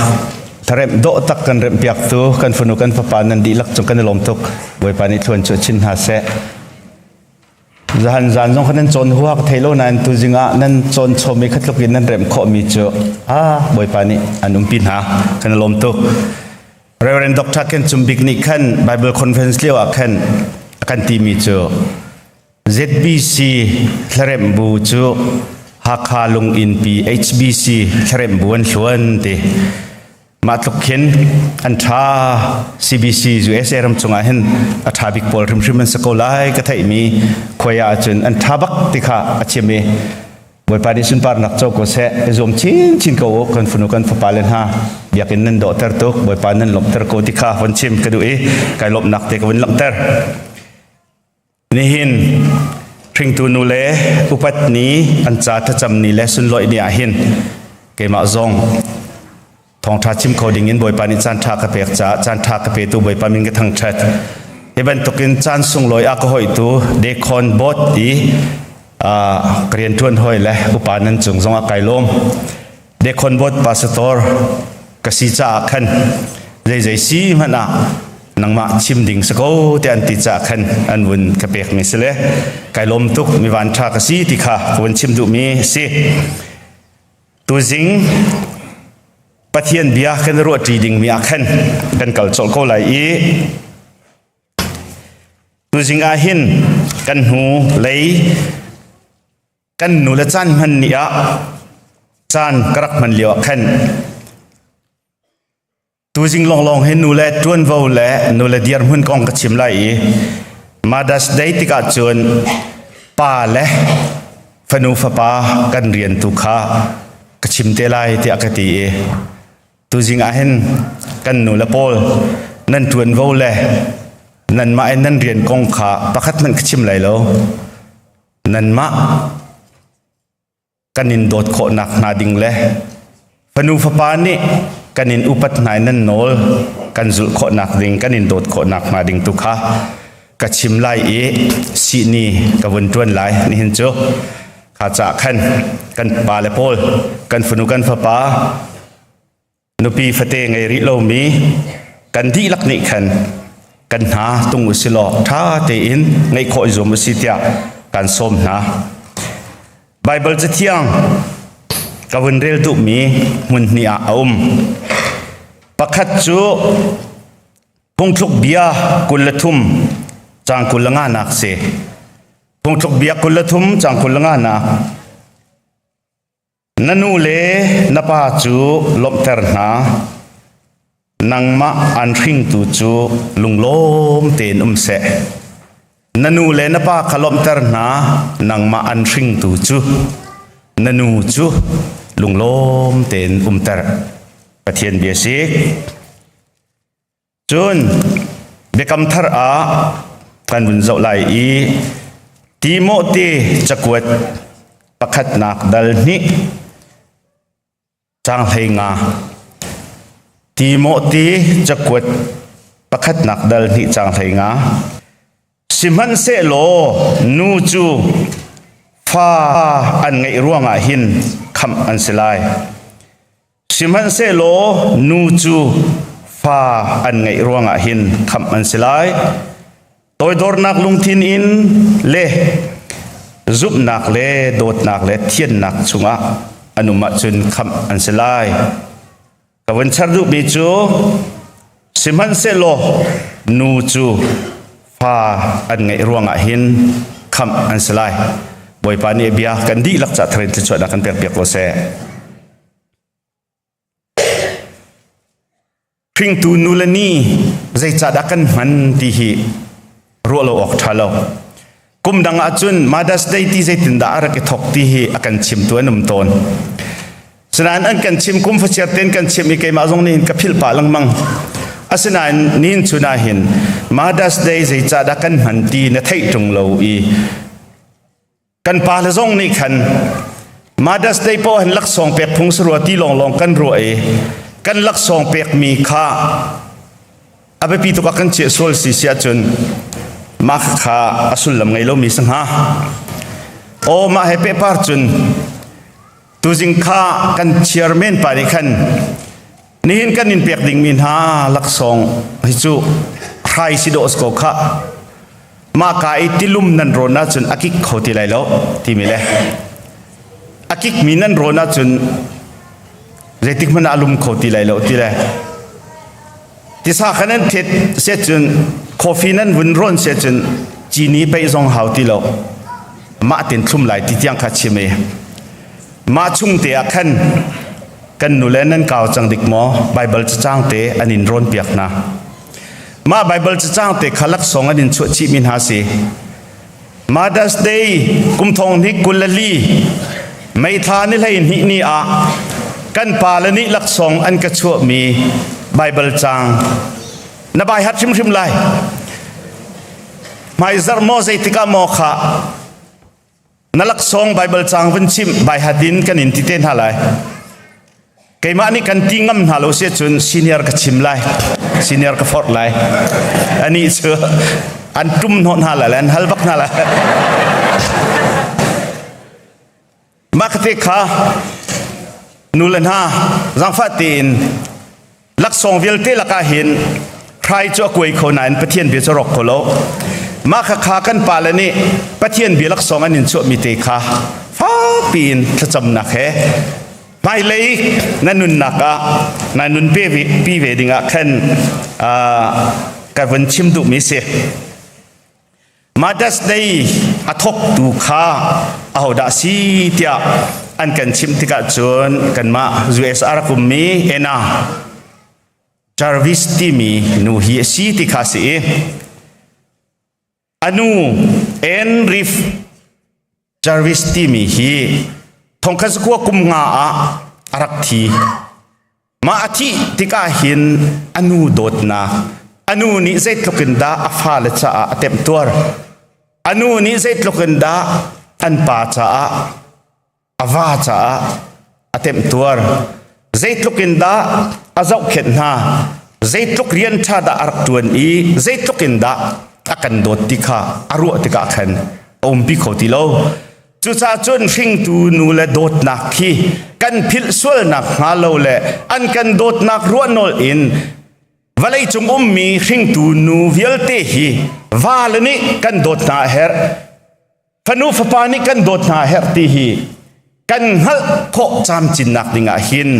tharem dawh tak kan remh piak tu kan fanu kan fapa nan dihlak cung kan i lawm tuk. Bawipa nih thluan cu chin hna seh. Zahan zan zong kha nan cawn huak thei lo nain tuzing ah nan cawn chawmi kha tluk in nan remh khawhmi cu ah Bawipa nih an umpi hna kan i lawm tuk. Reverend Dr. Ken Chum Bik nih khan Bible Conference lio ah khan a kan timi cu ZBC hlaremh bu cu Hakha Lunginnpi HBC hlaremh bu an hluan ti. Mah tluk khin an ṭha CBC USA ram chungah hin a ṭha bik pawl hrimhrim an si ko lai ka theihmi khuai ah cun an ṭha bak ti kha a chim i Bawipa nih sunparnak co ko seh i zuam chinchin ko u kan fanu kan fapa le hna biakinn nan dawhter tuk Bawipa nan lawmhter ko ti kha von chim ka duh i kai lawmhnak te ka vun langhter. Nihin hringtu nu le upat ni an ca thlacam ni le sunlawih ni ah hin keimah zong thawngṭha chim kho ding in Bawipa nih caan ṭha ka pek caah caan ṭha ka petu Bawipa min ka thangṭhat. Hi bantukin caan sunglawi a ka hoihtu Dekhon Bot i ka rianṭuan hawi le upa nan cung zong ah kai lawm. Dekhon Bot pastor ka si caah khan zeizei si hmanh ah nangmah chim ding si ko te an ti caah khan an vun ka pek mi si le kai lawm tuk mi van ṭha ka si ti kha ka vun chim duh mi si. Tuzing Pathian bia kan ruah ṭi ding mi ah khan kan kal colh ko lai i tuzing ah hin kan hnu lei kan nu le caan hman ni ah caan ka rak hman lio ah khan. Tuzing lawnglawng hi nu le ṭuanvo le nu le dirhmun kong ka chim lai i Mother's Day tikah cun pa le fanu fapa kan rian tu kha ka chim te lai tiah ka ti i tuzing ah hin kan nu le pawl nan ṭuanvo le nanmah in nan rian kong kha pakhat hmanh ka chim lai lo. Nanmah kan in dawt khawhnak hna ding le fanu fapa nih kan in upat hna in nan nawl kan zulh khawhnak ding kan in dawt khawhnak hna ding tu kha ka chim lai i sihni ka vun ṭuan lai. Nihin cu kha caah khan kan pa le pawl, kan fanu kan fapa, nupi fate ngei rih lomi kan dihlak nih khan kan hna tung u si law ṭha tein ngeih khawh i zuam u si tiah kan sawm hna. Baibal Cathiang ka vun rel duhmi hmun hnih ah a um. Pakhat cu Phungthluk Bia 23 caang 25 nak si. Phungthluk Bia 23 caang 25 nak. Na nu le na pa cu lawmhter hna, nangmah an hringtu cu lunglawm tein um seh. Na nu le na pa kha lawmhter hna, nangmah an hringtu cu na nu cu lunglawm tein umter. Pathian bia si. Cun Biakam Thar ah kan vun zoh lai i Timote cakuat pakhatnak dal hnih caang 15. Timote cakuat pakhatnak dal hnih caang 15. Sihmanhsehlaw nu cu fa an ngeih ruangah hin khamh an si lai. Sihmanhsehlaw nu cu fa an ngeih ruangah hin khamh an si lai. Toidornak lungthin in le zumhnak le dawtnak le thiannak chungah an um ahcun khamh an si lai. Ka vun char duhmi cu sihmanhsehlaw nu cu fa an ngeih ruangah hin khamh an si lai. Bawipa nih bia kan dihlak ca tharin thluachuahnak kan pek piak ko seh. Hringtu nu le ni zeicahdah kan hman ti hi ruah lo awk ṭha lo. Kum dang ahcun Mother's Day ti zeitindah a rak i thok ti hi a kan chimtu an um tawn. Sinain an kan chim kum fachiar ten kan chim i keimah zong nih ka philh pah lengmang. Asinain nihin chun ah hin Mother's Day zeicahdah kan hman ti na theih ṭung lo i kan pa le zong nih khan Mother's Day paoh hin laksawng pek phung si rua ti lawnglawng kan ruah i kan laksawng pekmi kha a biapi tuk ah kan chiah sual si si ahcun mah kha a sullam ngei lomi si hnga. Aw, mah he pehpar cun tuzing kha kan chairman pa nih khan nihin kan in pek dingmi hna laksawng hi cu hrai si dawh ko kha, mah ka i tilum nan rawn ahcun a kik kho ti lai lo timi le a kikmi nan rawn ahcun zeitik hmanh ah a lum kho ti lai lo ti le tisa kha nan thet set cun coffee nan vun rawn set cun cini peih zong hau ti lo, mah tin thlum lai ti tiang kha chim i mah chung te ah khan kan nule nan kau cang dik maw, Bible cacang te an in rawn piak hna. Mah Bible cacang te kha laksawng an in chuah chihmi hna si. Mother's Day kum thong hnih 24 May thla ni 12 ni ah kan pa le nih laksawng an ka chuahmi Bible cang na bai hat hrimhrim lai. Hmaizarh maw zeitikah maw kha na laksawng Bible cang vun chim bai hatin kan in ti te hna lai. Keimah nih kan ti ngam hna lo si cun senior ka chim lai, senior ka forh lai. Ani cu an tum hnawh hna lai, an hal bak hna lai. Mah te kha nu le hna zaangfah tein laksawng vialte lakah hin hrai cu a kuai kho nain Pathian bia cu rawk kho lo. Mah kha kha kan pale nih Pathian bia laksawng an in chuahmi te kha fakpi in thlacamnak he hmailei na nunnak ah na nun pi ve ding ah khan ka vun chim duhmi si. Mother's Day a thawktu kha ahodah si tiah an kan chimh tikah cun kanmah US a rak ummi Anna. Jarvis timi nu hi a si ti kha si i anu Ann Reef Jarvis timi hi thongkhat zakua kum nga ah a rak thi. Mah a thih tikah hin anu dawtnak, anu nih zeitluk in dah a fale caah a temtuar, anu nih zeitluk in dah an pa caah, a va caah a temtuar, zeitluk in dah a zohkhenh hna, zeitluk rian ṭha dah a rak ṭuan i zeitluk in dah a kan dawt ti kha a ruah tikah khan a umpi kho ti lo. Cucaah cun hringtu nu le dawtnak khi kan philh sualnak hnga lo le an kan dawtnak ruahnawl in vawlei cung ummi hringtu nu vialte hi vale nih kan dawt hna a herh. Fanu fapa nih kan dawt hna a herh ti hi kan hngalh khawh camcinnak dingah hin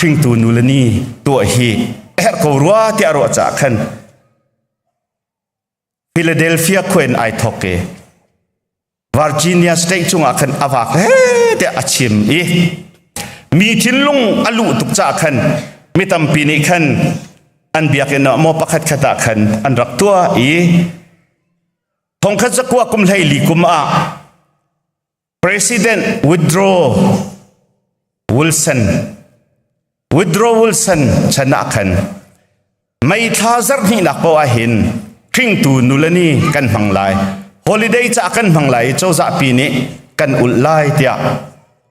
hringtu nu le ni tuah hi a herh ko rua tiah ruah caah khan Philadelphia khua in ai thawk i Virginia state cungah khan a vak he tiah a chim i mi thinlung a luh tuk caah khan mi tampi nih khan an biakinn ah maw pakhat khat ah khan an rak tuah i thongkhat zakua kum hlei li kum ah President Woodrow Wilson Woodrow Wilson chan ah khan May thla zarh hnihnak paoh ah hin hringtu nule ni kan hmang lai holiday ca kan hmang lai i cozah pi nih kan ulh lai tiah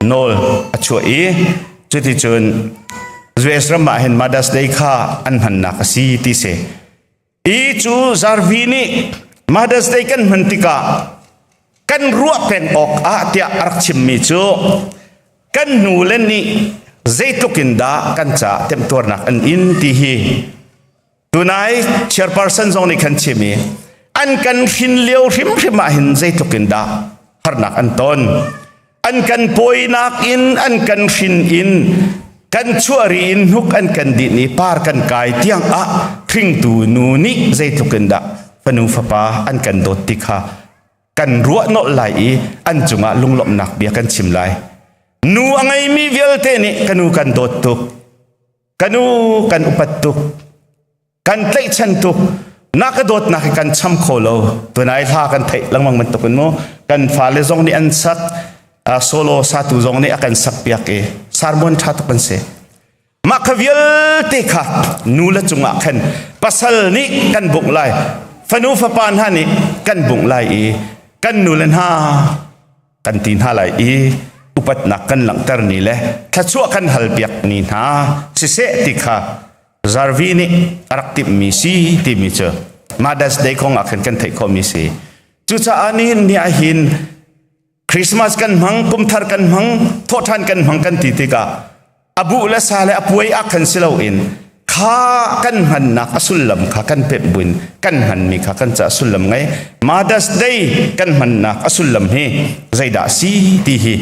nawl a chuah i cuticun US ram ah hin Mother's Day kha an hmannak a si ti si. I cu Zarvi nih Mother's Day kan hman tikah kan ruah peng awk ah tiah a rak chimmi cu kan nu le nih zeitluk in dah kan ca temtuarnak an in ti hi tunai chairperson zong nih khan chim i an kan hrin lio hrimhrim ah hin zeitluk in dah harnak an ton an kan pawinak in an kan hrin in kan chuahri in hnuk an kan din i par kan kai tiang ah hringtu nu nih zeitluk in dah fanu fapa an kan dawt ti kha kan ruah nolh lai i an cungah lunglawmhnak bia kan chim lai. Nu a ngeimi vialte nih ka nu kan dawt tuk, ka nu kan upat tuk, kan tlaihchan tuk na ka dawtnak hi kan cham kho lo tunai hla kan theih lengmang bantuk in mu kan fale zong nih an sak solo satu zong nih a kan sak piak i sermon tha tuk an si mah kha vialte kha nu le cungah khan pasal nih kan bungh lai fanu fapa hna nih kan bungh lai i kan nu le hna kan ti hna lai i upatnak kan langhter ni le thluachuah kan hal piak ni hna siseh ti kha Zarvi nih a rak timhmi si timi cu Mother's Day kong ah khan kan theih khawhmi si. Cucaah nihin ni ah hin Christmas kan hmang, kumthar kan hmang, thawhṭhan kan hmang kan ti tikah a buh le sa le a puai ah khan si loin kha kan hmannak a sullam kha kan pemh buin kan hmanmi kha kan ca sullam ngei. Mother's Day kan hmannak a sullam hi zeidah si ti hi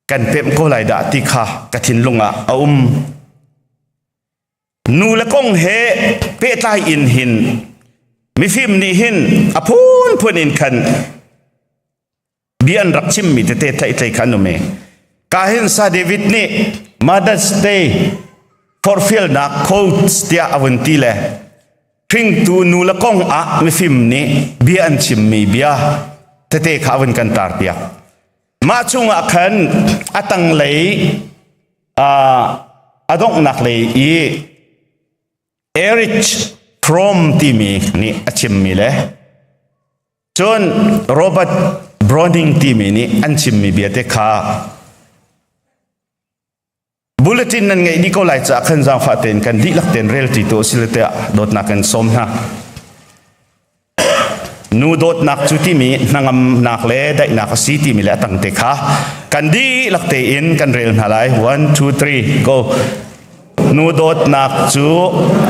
kan pemh ko lai dah ti kha ka thinlung ah a um. Nu le kong he pehtlai in hin mifim nih hin a phunphun in khan bia an rak chimmi tete theihtlei kha an um i ka hin sa David nih Mother's Day forhfialnak quotes tiah a vun ti le hringtu nu le kong ah mifim nih bia an chimmi bia tete kha a vun kan tar piak. Mah chungah khan a tanglei a donghnak lei i Erich Fromm timi nih a chimmi le cun Robert Browning timi nih an chimmi bia te kha bulletin nan ngeih dih ko lai caah khan zaangfah tein kan dihlak tein rel ṭi tu a si le tiah dawtnak kan sawm hna. Nu dawtnak cu timi hnangamnak le daihnak a si timi le a tang te kha kan dihlak tein kan rel hna lai. 1 2 3 go. Nu dawtnak cu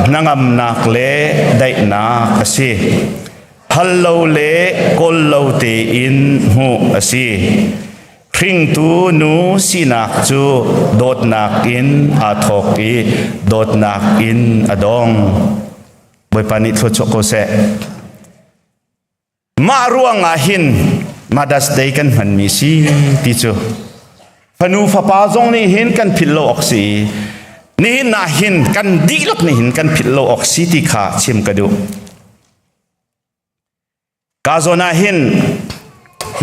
hnangamnak le daihnak a si. Hal lo le kawl lo tein hmuh a si. Hringtu nu sinak cu dawtnak in aa thawk i dawtnak in a dong. Bawipa nih thluachuah ko seh. Mah ruangah hin Mother's Day kan hmanmi si ti cu fanu fapa zong nih hin kan philh lo awk si. Nihin ah hin kan dihlak nih hin kan philh lo awk si ti kha chim ka duh. Ka zawn ah hin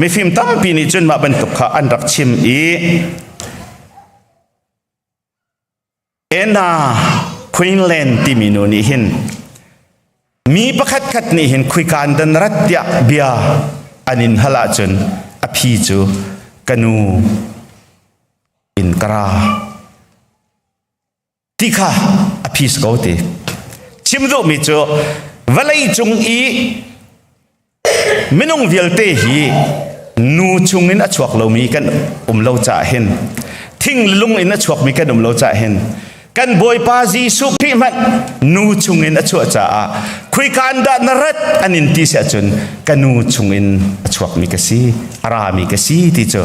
mifim tampi nih cun mah bantuk kha an rak chim i Anna Quinlan timi nu nih hin mi pakhat khat nih hin khuika an dan rat tiah bia an in hal ahcun a phi cu ka nu in ka ra ti kha a phis ko ti chim duhmi cu vawlei cung i minung vialte hi nu chungin a chuak lomi kan um lo caah hin thing lung in a chuakmi kan um lo caah hin kan Bawipa Jesuh Khrih hmanh nu chungin a chuah caah khuika in dah na rat an in ti si ahcun ka nu chungin a chuakmi ka si a rami ka si ti cu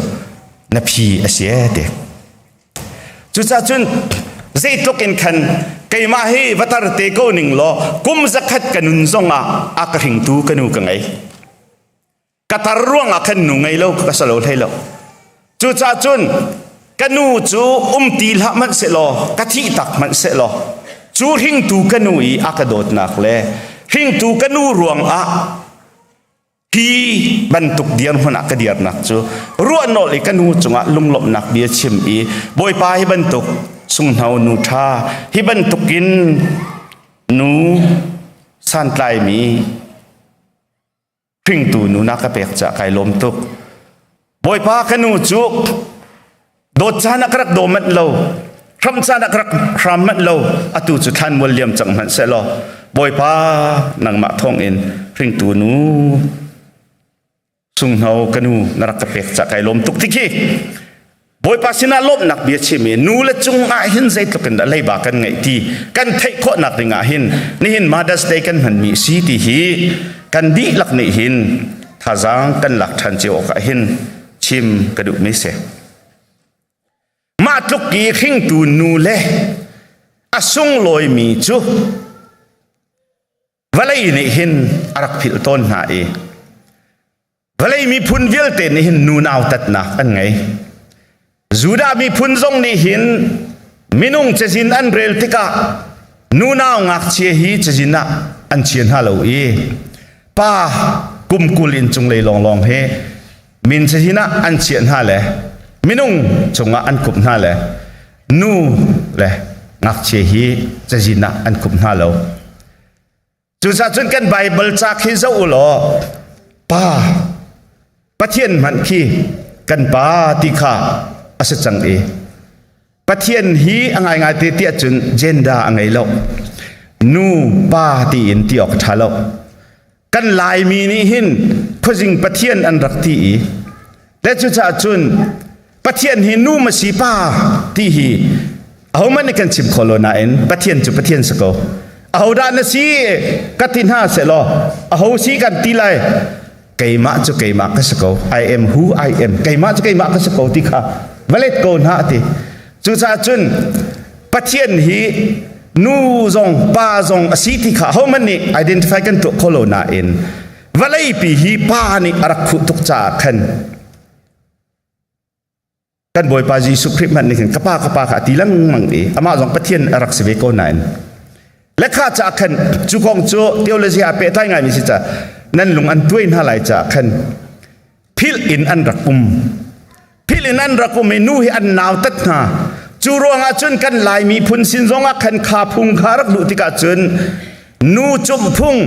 na phi a si e ti cucaah cun zeitluk in khan keimah hi va tar te ko ning law kum zakhat ka nun zong ah a ka hringtu ka nu ka ngei ka tar ruang ah khan nu ngei lo ka salo hlei lo cucaah cun ka nu cu um ti hlah hmanh seh law ka thih tak hmanh seh law cu hringtu ka nu i a ka dawtnak le hringtu ka nu ruang ah Hi bantuk dirhmun ah ka dirnak cu ruahnolh i ka nu cungah lunglawmhnak bia chim i Bawipa hi bantuk sunghno nu ṭha hi bantukin nu santlaimi hringtu nu na ka pek caah kai lawm tuk. Bawipa ka nu cu dawt caan ah ka rak daw manh lo hram caan ah ka rak hram manh lo atu cu thlan mual liam cang hmanh seh law Bawipa nangmah thawng in hringtu nu sunghno ka nu na rak ka pek ca kai lawm tuk ti khi Bawipa sinah lawmhnak bia chim i nu le cung ah hin zeitluk in dah leiba kan ngeih ti kan theih khawhnak ding ah hin nihin Mother's Day kan hmanmi si ti hi kan dihlak nih hin thazaang kan lak ṭhan cio awk ah hin chim ka duhmi si. Mah tluk i hringtu nu le a sunglawimi cu vawlei nih hin a rak philh tawn hna i vawlei miphun vialte nih hin nu nautatnak an ngei. Judah miphun zong nih hin minung cazin an rel tikah nunau ngakchia hi cazin ah an chia hna lo i pa kum 20 in cunglei lawnglawng hi min cazin ah an chiah hna le minung cungah an kup hna le nu le ngakchia hi cazin ah an kup hna lo. Cucaah cun kan Baibal ca khi zoh u law pa Pathian hmanh khi kan pa ti kha a si cang i Pathian hi a ngaingai te tiah cun gender a ngei lo nu pa tiin ti awk a ṭha lo kan Laimi nih hin khuazing Pathian an rak ti i le cucaah cun Pathian hi nu ma si pa ti hi ahohmanh nih kan chim kho lo nain Pathian cu Pathian si ko ahodah na si ka ti hna seh law aho si kan ti lai keimah cu keimah ka si ko I am who I am keimah cu keimah ka si ko ti kha va let ko hna ti cucaah cun Pathian hi nu zong pa zong a si ti kha ahohmanh nih identify kan tuah kho lo nain vawleipi hi pa nih a rak khuh tuk caah khan kan Bawipa Jesuh Khrih hmanh nih khin ka pa ka pa kha a ti lengmang i amah zong Pathian a rak si ve ko nain lekha ca khan cu kong cu theology ah pehtlai ngaimi si ca nan lung an tuai hna lai ca khan philh in an rak um philh in an rak um i nu hi an nautat hna cu ruangah cun kan Lai miphun sin zongah khan kha phung kha rak luh tikah cun nu cumh phung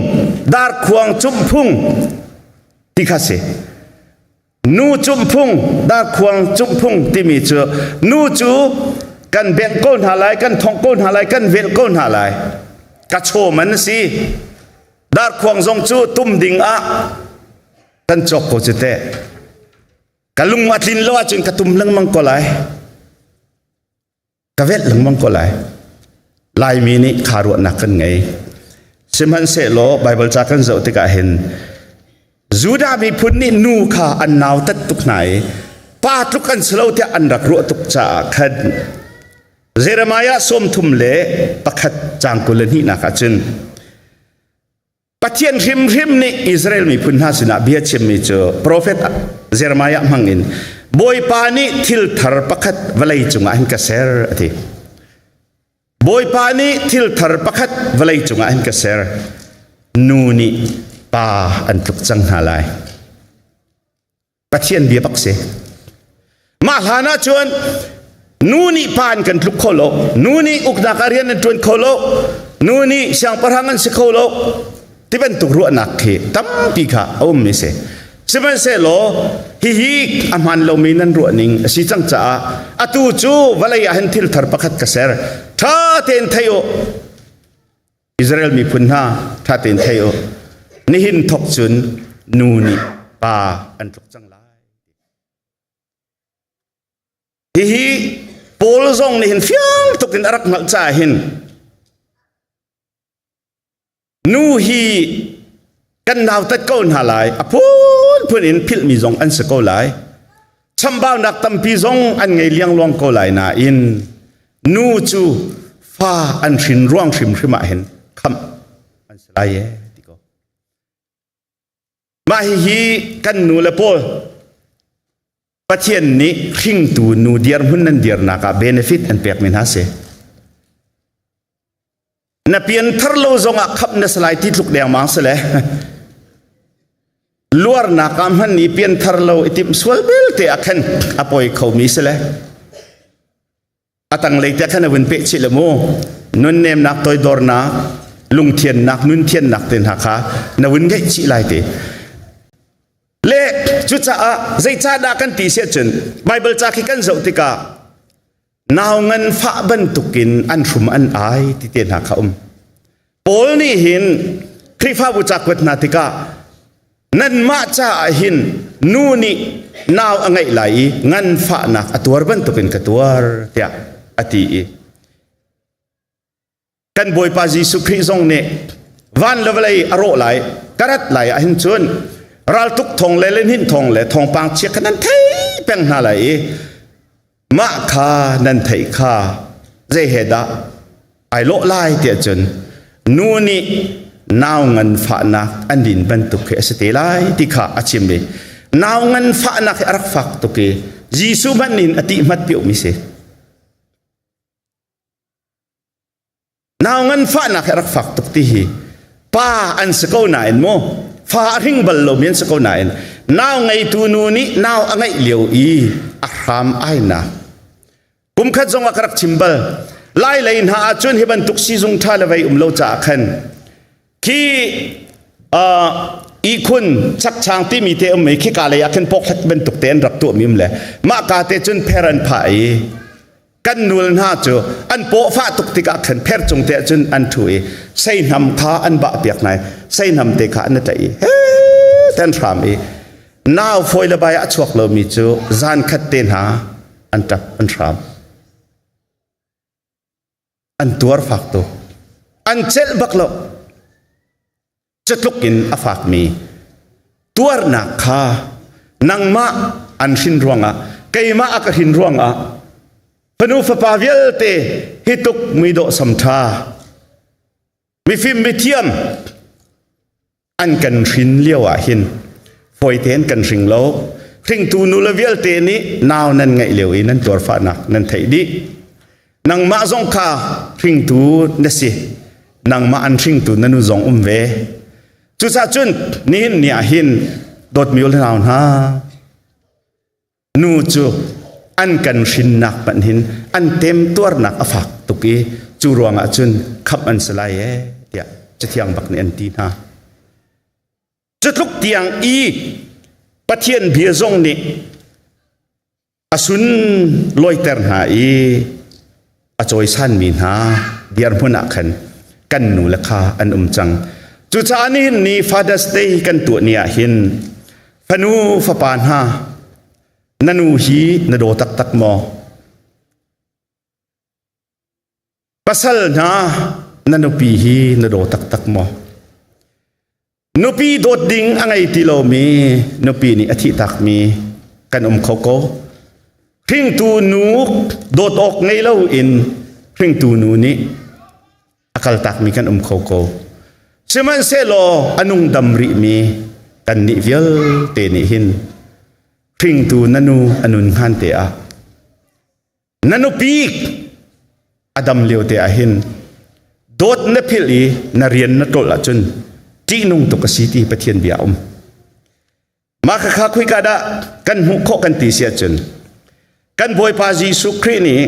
darkhuang cumh phung ti kha si Nu cumh phung, darkhuang cumh phung timi cu nu cu kan bengh ko hna lai, kan thongh ko hna lai, kan velh ko hna lai. Ka chawm an si. Darkhuang zong cu tum ding ah kan cawk ko cu teh. Ka lung a tlin lo ahcun ka tum lengmang ko lai. Ka velh lengmang ko lai. Laimi nih kha ruahnak kan ngei. Sihmanhsehlaw Baibal ca kan zoh tikah hin Judah miphun nih nu kha an nautat tuk hna i pa tluk an si lo tiah an rak ruah tuk caah khan Jeremiah 31 caang 22 ah cun Pathian hrimhrim nih Israel miphun hna sinah bia chimmi cu profet Jeremiah hmangin Bawipa nih thil thar pakhat vawlei cungah hin ka ser a ti. Bawipa nih thil thar pakhat vawlei cungah hin ka ser. Nu nih pa an tluk cang hna lai. Pathian bia bak si. Mah hlan ah cun nu nih pa an kan tluk kho lo, nu nih uknak ah rian an ṭuan kho lo, nu nih siangpahrang an si kho lo, ti bantuk ruahnak khi tampi kha a ummi si. Sihmanhsehlaw hihi a hmaan lomi nan ruah ning a si cang caah atu cu vawlei ah hin thil thar pakhat ka ser. Ṭha tein thei u. Israel miphun hna ṭha tein thei u. Nihin thawk cun nu nih pa an tluk cang lai. Hihi Paul zong nih hin fiang tuk in a rak hngalh caah hin Nu hi kan nautat ko hna lai. A phunphun in philhmi zong an si ko lai. Chambaunak tampi zong an ngei liangluang ko lai nain nu cu fa an hrin ruang hrimhrim ah hin khamh an si lai ee ti ko. Mah hihi kan nu le pawl Pathian nih hringtu nu dirhmun nan dirnak ah benefit an pekmi hna si. Na pianthar lo zongah khap na salai ti tluk dengmang si le luarnak ah hman i pianthar lo i timh sual belte ah khan a poi khomi si le a tanglei te khan a vun peh chih le mu nunnemnak toidornak lungthiannak nunthiannak te hna kha na vun ngeih chih lai te le cucaah zeicahdah kan ti siah cun Bible ca khi kan zoh tikah nau ngan fah bantukin an hrum an ai ti te hna kha um Paul nih hin Khrihfabu ca kuat hna tikah nanmah caah hin nu nih nau a ngeih lai i nganfahnak a tuar bantukin ka tuar tiah a ti i kan Bawipa Jesuh Khrih zong nih van le vawlei a rawh lai ka rat lai ah hin cun raltuk thong le lenhinh thong le thawngpang chia kha nan thei peng hna lai i mah kha nan theih kha zei he dah ai lawh lai tiah cun nu nih nau ngan fahnak an din bantuk khi a si te lai ti kha a chim i nau ngan fahnak hi a rak fak tuk i Jesuh hmanh in a tih hmat piomi si. Nau ngan fahnak hi a rak fak tuk ti hi pa an si ko nain mu fa a hring bal lomi an si ko nain nau ngeitu nu nih nau a ngeih lio i a hram ainak kum khat zong ah ka rak chim bal lai lei hna ah cun hi bantuk sizung ṭha le vei um lo caah khan khi ihkhun chakchang timi te um i khika lei ah khin pokhlet bantuk te an rak tuahmi um le mah ka te cun pher an phah i kan nul hna cu an paw fah tuk tikah khan pher cung te cun an ṭhu i seihnam kha an bah piak hna i seihnam te kha an tlaih i he ten hram i nau fawi le bai a chuak lomi cu zan khat te hna an ṭap an hram an tuar fak tuk an celh bak lo Cutluk in a fakmi tuarnak kha nangmah an hrin ruangah keimah a ka hrin ruangah fanu fapa vialte hi tuk muidawh samṭha mifim mithiam an kan hrin lio ah hin fawi tein kan hring lo hringtu nule vialte nih nau nan ngeih lio i nan tuarfahnak nan theih dih Nangmah zong kha hringtu na si. Nangmah an hringtu na nu zong um ve. Cucaah cun nihin ni ah hin dawtmi u le nau hna, nu cu an kan hrinnak hmanh hin an temtuarnak a fak tuk i cu ruangah cun khamh an si lai ee tiah Cathiang bak nih an ti hna. Cutluk tiang i Pathian bia zong nih a sun lawiter hna i a cawisanmi hna dirhmun ah khan kan nu le kha an um cang. Cucaah nihin ni Father's Day kan tuah ni ah hin fanu fapa hna na nu hi na daw taktak maw? Pasal hna na nupi hi na daw taktak maw? Nupi dawt ding a ngei ti lomi nupi nih a thihtakmi kan um kho ko. Hringtu nu dawt awk ngei loin hringtu nu nih a kaltakmi kan um kho ko. Sihmanhsehlaw a nungdam rihmi kannih vialte nih hin hringtu na nu a nun hngan te ah na nupi. Adam lio te ah hin dawt na philh i na rian na ṭolh ahcun ṭihnung tuk a si ti Pathian bia a um. Mah khakha khuika dah kan hmuh khawh kan ti si ahcun kan Bawipa Jesuh Khrih nih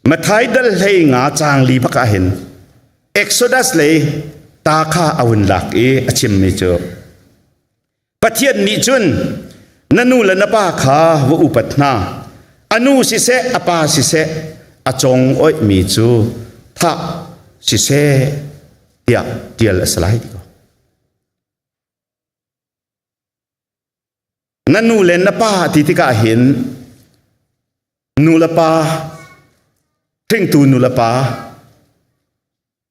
Mathai dal hlei nga caang li bak ah hin Exodus lei ta kha a hun lak i a chimmi cu Pathian nih cun na nu le na pa kha va upat hna a nu siseh a pa siseh a cong oihmi cu thah siseh tiah tial a si lai ti ko. Na nu le na pa ti tikah hin nu le pa hringtu nu le pa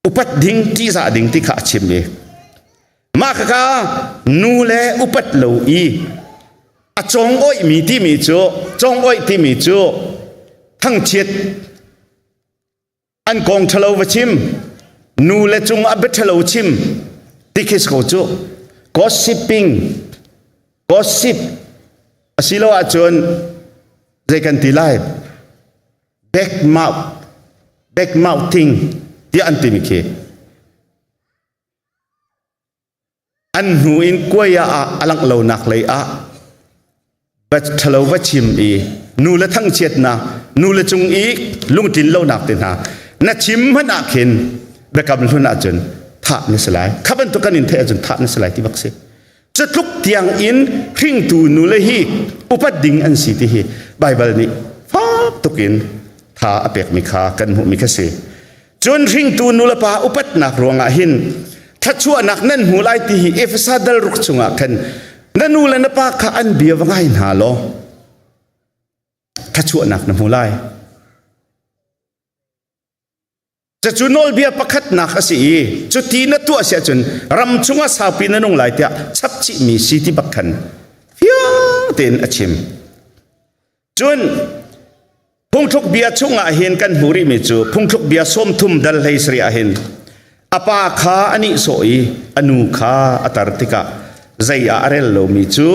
upat ding ṭihzah ding ti kha a chim i mah khaka nu le upat lo i a cong-oihmi timi cu cong-oih timi cu thangchiat an kong ṭhalo va chim nu le cung ah bia ṭhalo chim ti khi ko cu gossiping gossip asilo ahcun zei kan ti lai back mouth back mouthing tiah an timi khi An hnu in kuai ah a langh lonak lei ah va ṭhalo va chim i nu le thangchiatnak nu le cung i lungtlin lonak te hna na chim hmanh ah khin biakam hlun ahcun thah na si lai. Kha bantuk kan in theih ahcun thah na si lai ti bak si. Cutluk tiang in hringtu nu le hi upat ding an si ti hi Baibal nih fak tukin tha a pekmi kha kan hmuhmi kha si. Cun hringtu nulepa upatnak ruangah hin thluachuahnak nan hmu lai ti hi Efesa dal ruk chungah khan na nu le na pa kha an bia va ngai hna law thluachuahnak na hmu lai. Cucu nawlbia pakhatnak a si i cuti na tuah si ahcun ram chungah saupi na nung lai tiah chap chihmi si ti bak khan fiang tein a chim. Cun phungthluk bia chungah hin kan hmuh rihmi cu phungthluk bia 30 dal 17 ah hin a pa kha a nihsawh i a nu kha a tar tikah zei ah a rel lomi cu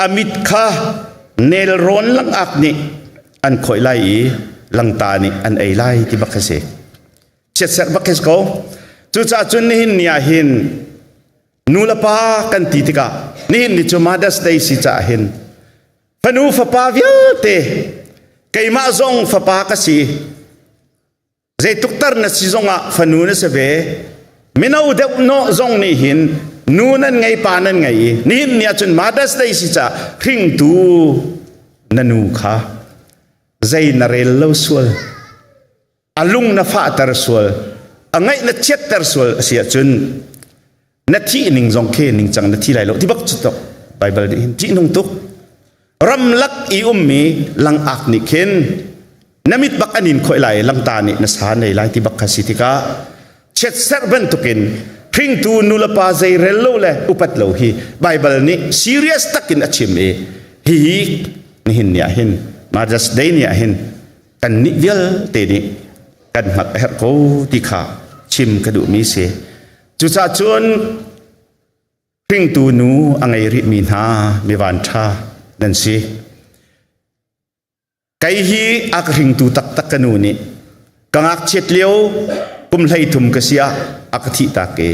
a mit kha nelrawn langak nih an khawih lai i langta nih an ei lai ti bak a si. Chiatserh bak khi si ko. Cucaah cun nihin ni ah hin nu le pa kan ti tikah nihin ni cu Mother's Day si caah hin fanu fapa vialte keimah zong fapa ka si zeitluk tar na si zongah fanu na si ve mino deuh no zong nih hin nu nan ngei pa nan ngei i nihin ni ahcun Mother's Day si caah hringtu na nu kha zei na rel lo sual a lung na fahter sual a ngaih na chiatter sual a si ahcun na thih ning zong khi ningcang na thi lai lo ti bak cu tok Bible nih hin ṭihnung tuk ramlak i ummi langak nih khin na mit bak an in khawih lai langta nih na sa nei lai ti bak kha si tikah chiatserh bantukin hringtu nulepa zei rel lo le upat lo hi Bible nih serious takin a chim i hihi nihin ni ah hin Mother's Day ni ah hin kannih vialte nih kan hngalh a herh ko ti kha chim ka duhmi si. Cucaah cun hringtu nu a ngei rihmi hna mivan ṭha nan si. Kei hi a ka hringtu taktak ka nu nih ka ngakchiat lio kum 13 ka si ah a ka thih tak i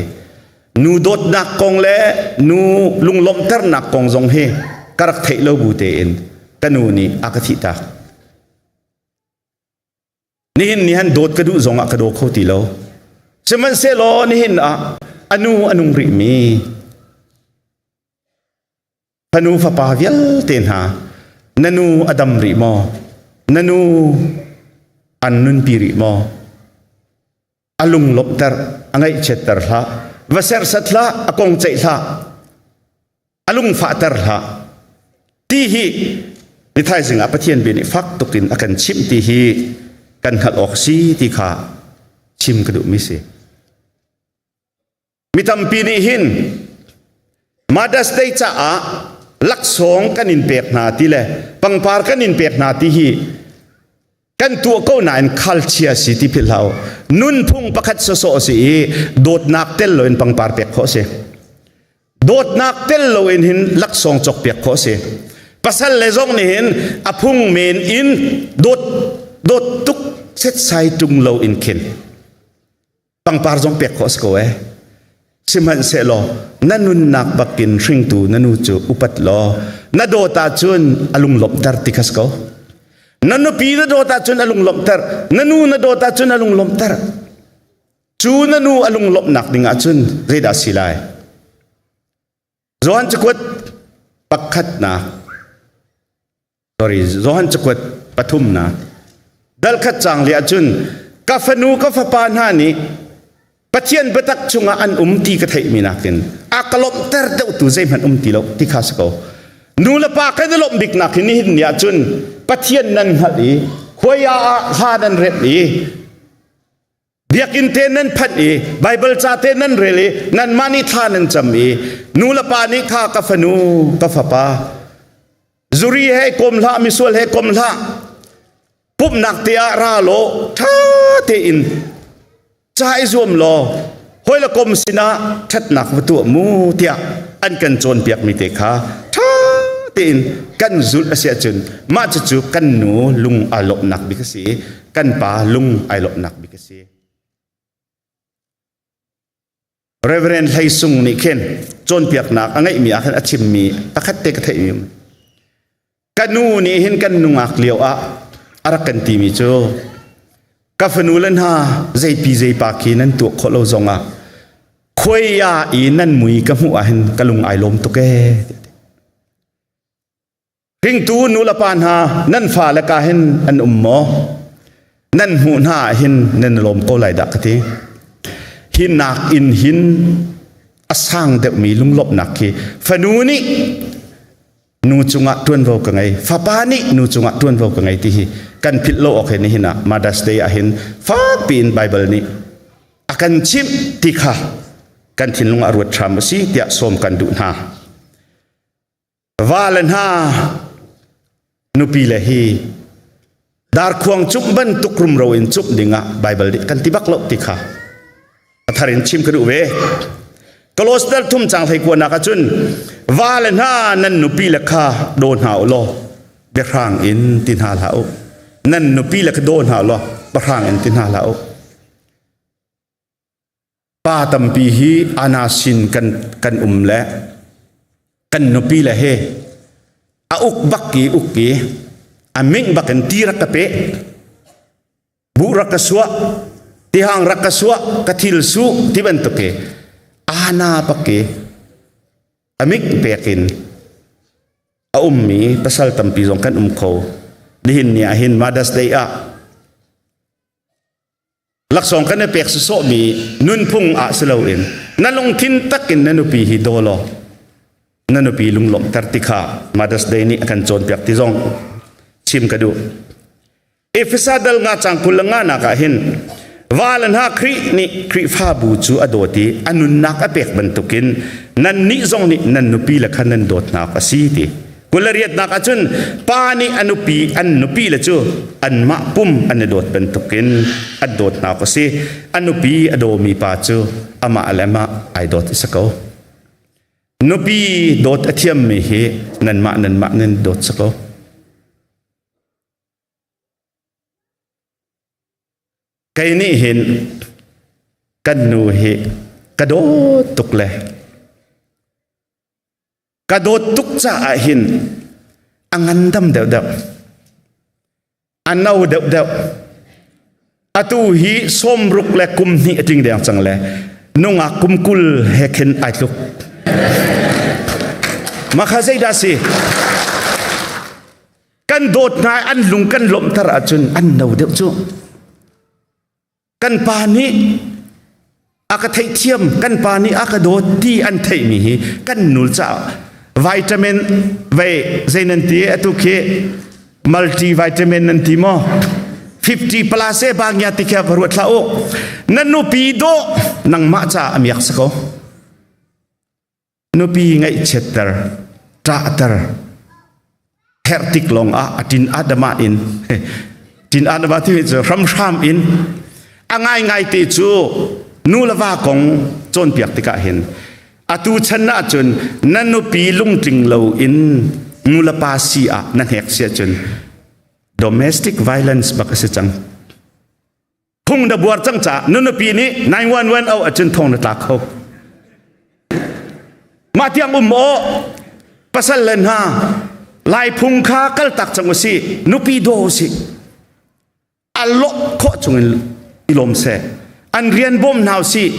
nu dawtnak kong le nu lunglawmhternak kong zong hi ka rak theih lo bu tein ka nu nih a ka thih tak. Nihin ni han dawt ka duh zongah ka daw kho ti lo. Sihmanhsehlaw nihin ah a nu a nung rihmi fanu fapa vialte hna na nu a dam rih maw? Na nu an nunpi rih maw? A lung lawmhter, a ngaihchiatter hlah, va serhsat hlah, a kong ceih hlah, a lung fahter hlah. Ti hi ni thaizing ah Pathian bia nih fak tukin a kan chimh ti hi kan hngalh awk si ti kha chim ka duhmi si. Mi tampi nih hin Mother's Day caah laksawng kan in pek hna ti le pangpar kan in pek hna ti hi kan tuah ko nain khalchia si ti philh hlah u. Nunphung pakhat sawsawh si i dawtnak tel loin pangpar pek khawh si. Dawtnak tel loin hin laksawng cawk piak khawh si. Pasal le zong nih hin a phung men in dawt Dawt tuk setsai ṭung lo in khin pangpar zong pek khawh a si ko ee. Sihmanhsehlaw na nunnak bakin hringtu na nu cu upat law na dawt ahcun a lunglawmhter ti kha si ko. Na nupi na dawt ahcun a lunglawmhter, na nu na dawt ahcun a lunglawmhter. Cu na nu a lunglawmhnak ding ahcun zeidah si lai? Johan cakuat pakhatnak sorry Johan cakuat pathumnak dal khat cang li ahcun ka fanu ka fapa hna nih Pathian biatak chungah an um ti ka theihmi nakin a ka lawmhter deuhtu zeihmanh um ti lo ti kha si ko. Nu le pa kan i lawmh bik nak hi nihin ni ahcun Pathian nan hngalh i khuai ah hla nan remh i Biakinn te nan phanh i Baibal ca te nan rel i nanmah nih thla nan cam i nu le pa nih kha ka fanu ka fapa zuri he kom hlah misual he kom hlah pumhnak te ah ra law ṭha tein ca i zuam law hawi le kom sinah ṭhatnak va tuah mu tiah an kan cawnpiakmi te kha ṭha tein kan zulh a si ahcun mah cucu kan nu lung aa lawmhnak bik a si i kan pa lung ai lawmhnak bik a si. Reverend Hlei Sung nih khin cawnpiaknak a ngeihmi ah khan a chimmi pakhat te ka theihmi ka nu nih hin kan nungak lio ah a rak kan timi cu ka fanu le hna zeipi zeipa khi nan tuah khawh lo zongah khuai i nan mui ka hmuh ah hin ka lung ai lawm tuk ee. Hringtu nulepa hna nan fale ka hin an um maw? Nan hmuh hna ah hin nan lawm ko lai dah ka ti. Hi nak in hin a sang deuhmi lunglawmhnak khi fanu nih nu cungah ṭuanvo ka ngei, fapa nih nu cungah ṭuanvo ka ngei ti hi kan philh lo awk he nihin ah Mother's Day ah hin fakpi in Bible nih a kan chimh ti kha kan thinlung ah ruat hram u si tiah sawm kan duh hna. Va le hna nupi le hi darkhuang cumh bantuk rumro in cumh dingah Bible nih kan ti bak lo ti kha a thar in chim ka duh ve. Kolos dal thum cang hlei kuanak ahcun va le hna nan nupi le kha daw hna u law biahrang in ti hna hlah u. Nan nupi le kha daw hna u law pahrang in ti hna hlah u. Pa tampi hi ana sin kan kan um le kan nupi le he a uk bak ki uk ki a ming bak in ti rak ka pe bu rak ka suah tihang rak ka suah ka thil su ti bantuk ke ana pak ke a mik pek in a ummi pasal tampi zong kan um kho nihin ni ah hin Mother's Day ah Laksawng kan i pek sawsawhmi nunphung ah si loin na lungthin takin na nupi hi daw law na nupi lunglawmhter ti kha Mother's Day nih a kan cawnpiak ti zong chim ka duh. Efesa dal nga cang 25 nak ah hin va le hna Khrih nih Khrihfabu cu a dawt i a nunnak a pek bantukin nannih zong nih nan nupi le kha nan dawtnak a si ti. 28nak ahcun pa nih a nupi an nupi le cu anmah pum an i dawt bantukin an dawt hna awk a si. A nupi a dawmi pa cu amah le amah ai dawt a si ko. Nupi dawt a thiammi hi nanmah nanmah nan dawt si ko. Kei nih hin kan nu hi ka dawt tuk le Ka dawt tuk caah hin a ngandam deuhdeuh. A no deuhdeuh. Atu hi 60 le kum hnih a tling deng cang le nungak kum 20 he khin ai tluk. Makha zeidah si? Kan dawt hna an lung kan lawmhter ahcun an no deuh cu. Kan pa nih a ka theihthiam, kan pa nih a ka dawt ti an theihmi hi kan nul caah vitamin vei zei nan ti atu khi multivitamin nan ti maw 50 plus e bangya ti kha ruat hlah u na nupi dawh nangmah ca a miak si ko Nupi ngaihchiatter, ṭahter, herh tik lawng ah a ṭin adama in ṭin adama timi cu hramhram in a ngaingai te cu nu le va kong cawnpiak tikah hin atu chan ah cun na nupi lungtling lo in nu le pa si ah na hnek si ahcun. Domestic violence bak a si cang. Phung na buar cang ca na nupi nih 911 au ahcun thong na tla kho. Mah tiang um aw pasal le hna lai phung kha kal tak cang usih nupi daw usih a lawh khawh chungin i lawm seh an rian bawm hna usih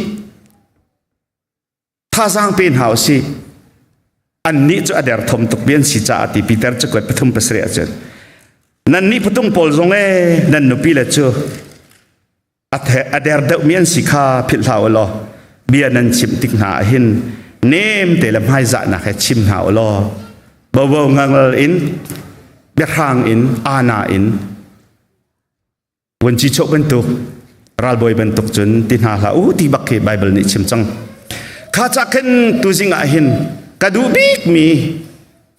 thazaang pe hna usih annih cu a derthawm tuk mi an si caah ti Peter cakuat 37 ahcun nan nih patung pawl zong e nan nupi le cu a der deuh mi an si kha philh hlah u law bia nan chimh tik hna ah hin nem te le hmaizahnak he chim hna u law bobo ngangal in biahrang in ana in Vuanci chawh bantuk ralbawi bantuk cun ti hna hlah u ti bak khi Bible nih chim cang. Kha ca khin tuzing ah hin ka duh bik mi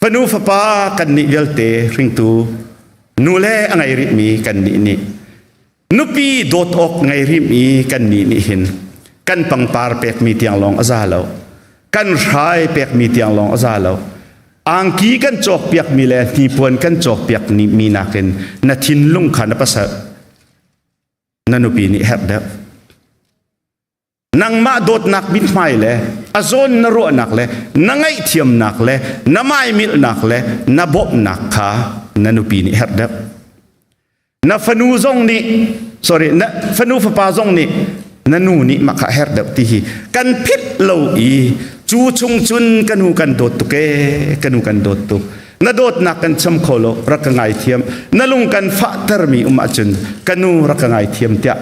fanu fapa kan nih vialte hringtu nu le a ngei rih mi kan nih nih nupi dawt awk ngei rih mi kan nih nih hin kan pangpar pek mi tiang lawng a za lo kan hrai pek mi tiang lawng a za lo Angki kan cawkpiakmi le hnipuan kan cawkpiak mi nakin na thinlung kha na pasal na nupi nih herh deuh. Nangmah dawtnak mithmai le a zawn na ruahnak le na ngaihthiamnak le na maimilhnak le na bawmhnak kha na nupi nih herh deuh. Na fanu zong nih sorry na fanu fapa zong nih na nu nih mah kha herh deuh ti hi kan phit lo i cu chung cun ka nu kan dawt tuk e ka nu kan dawt tuk na dawtnak kan cham kho lo rak ka ngaithiam na lung kan fahter mi um ahcun ka nu rak ka ngaithiam tiah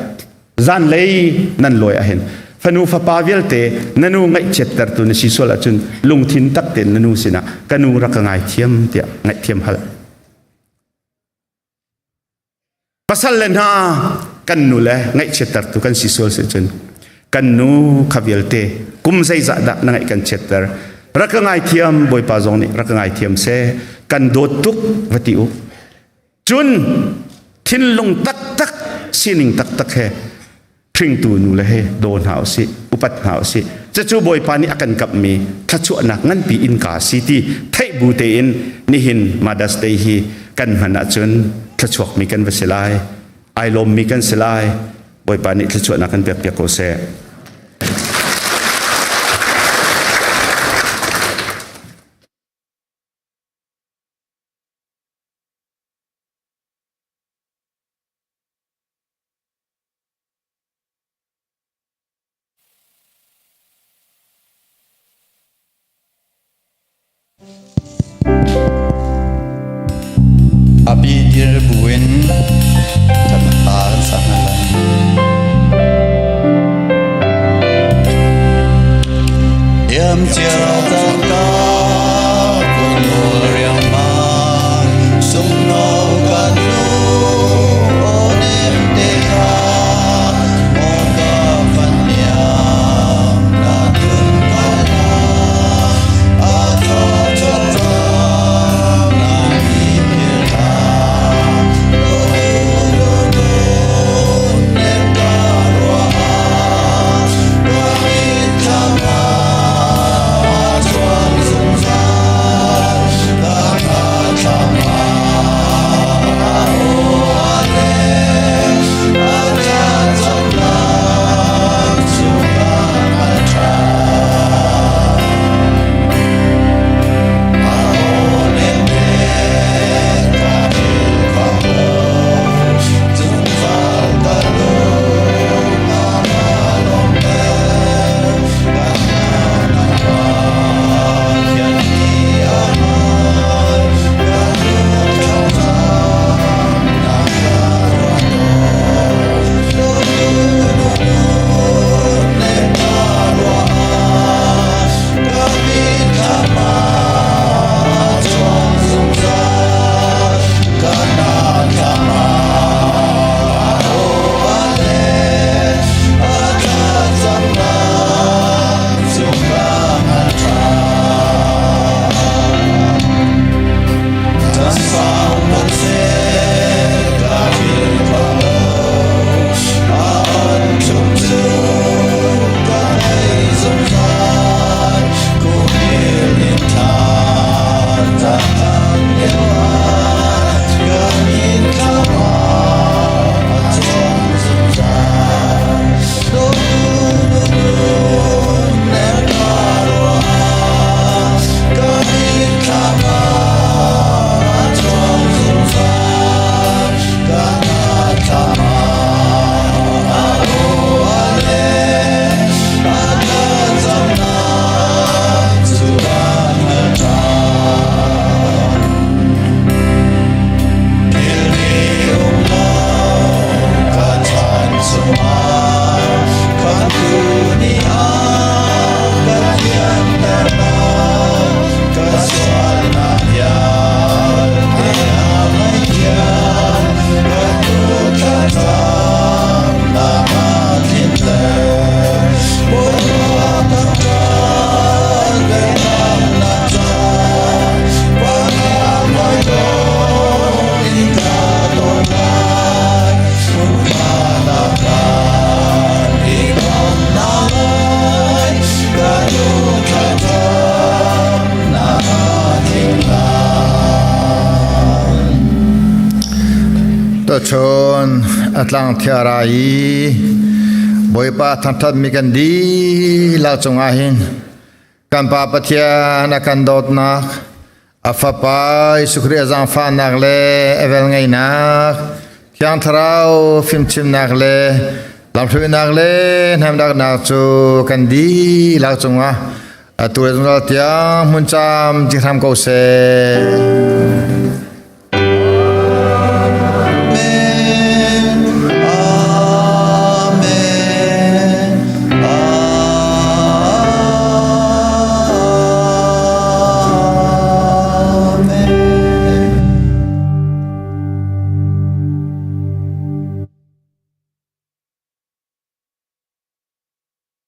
zanlei nan lawi ahhin fanu fapa vialte na nu ngaihchiattertu na si sual ahcun lungthin tak tein na nu sinah ka nu rak ka ngaithiam tiah ngaihthiam hal. Pasal le hna kan nu le ngaihchiattertu kan si sual si cun kan nu kha vialte kum zeizah dah na ngaih kan chiatter rak ka ngaithiam Bawipa zong nih rak ka ngaithiam seh kan dawt tuk va ti u cun thinlung taktak sining taktak he hringtu nu le he daw hna usih upat hna usih cucu Bawipa nih a kan kamhmi thluachuahnak nganpi innka si ti theih bu tein nihin Mother's Day hi kan hman ahcun thluachuakmi kan va si lai ai lawmmi kan si lai Bawipa nih thluachuahnak kan pek piak ko seh. Api dir buin kan hla kan sak hna lai. Yam cia cangka kun nawl riangmang sungno kan lu onem te kha moka faniam na tun kala a tha cha cha na mi la lo lo lo nem ka rua a tlang thiara i Bawipa thangṭhatmi kan dihlak cungah hin kan Pa Pathian a kan dawtnak, a Fapa Jesuh Khrih a zaangfahnak le a velngeihnak, Thiang Thlarau fimchimnak le lamhruainak le hnemhnak cu kan dihlak cungah atu le zungzal tiang hmun cam ci hram ko seh.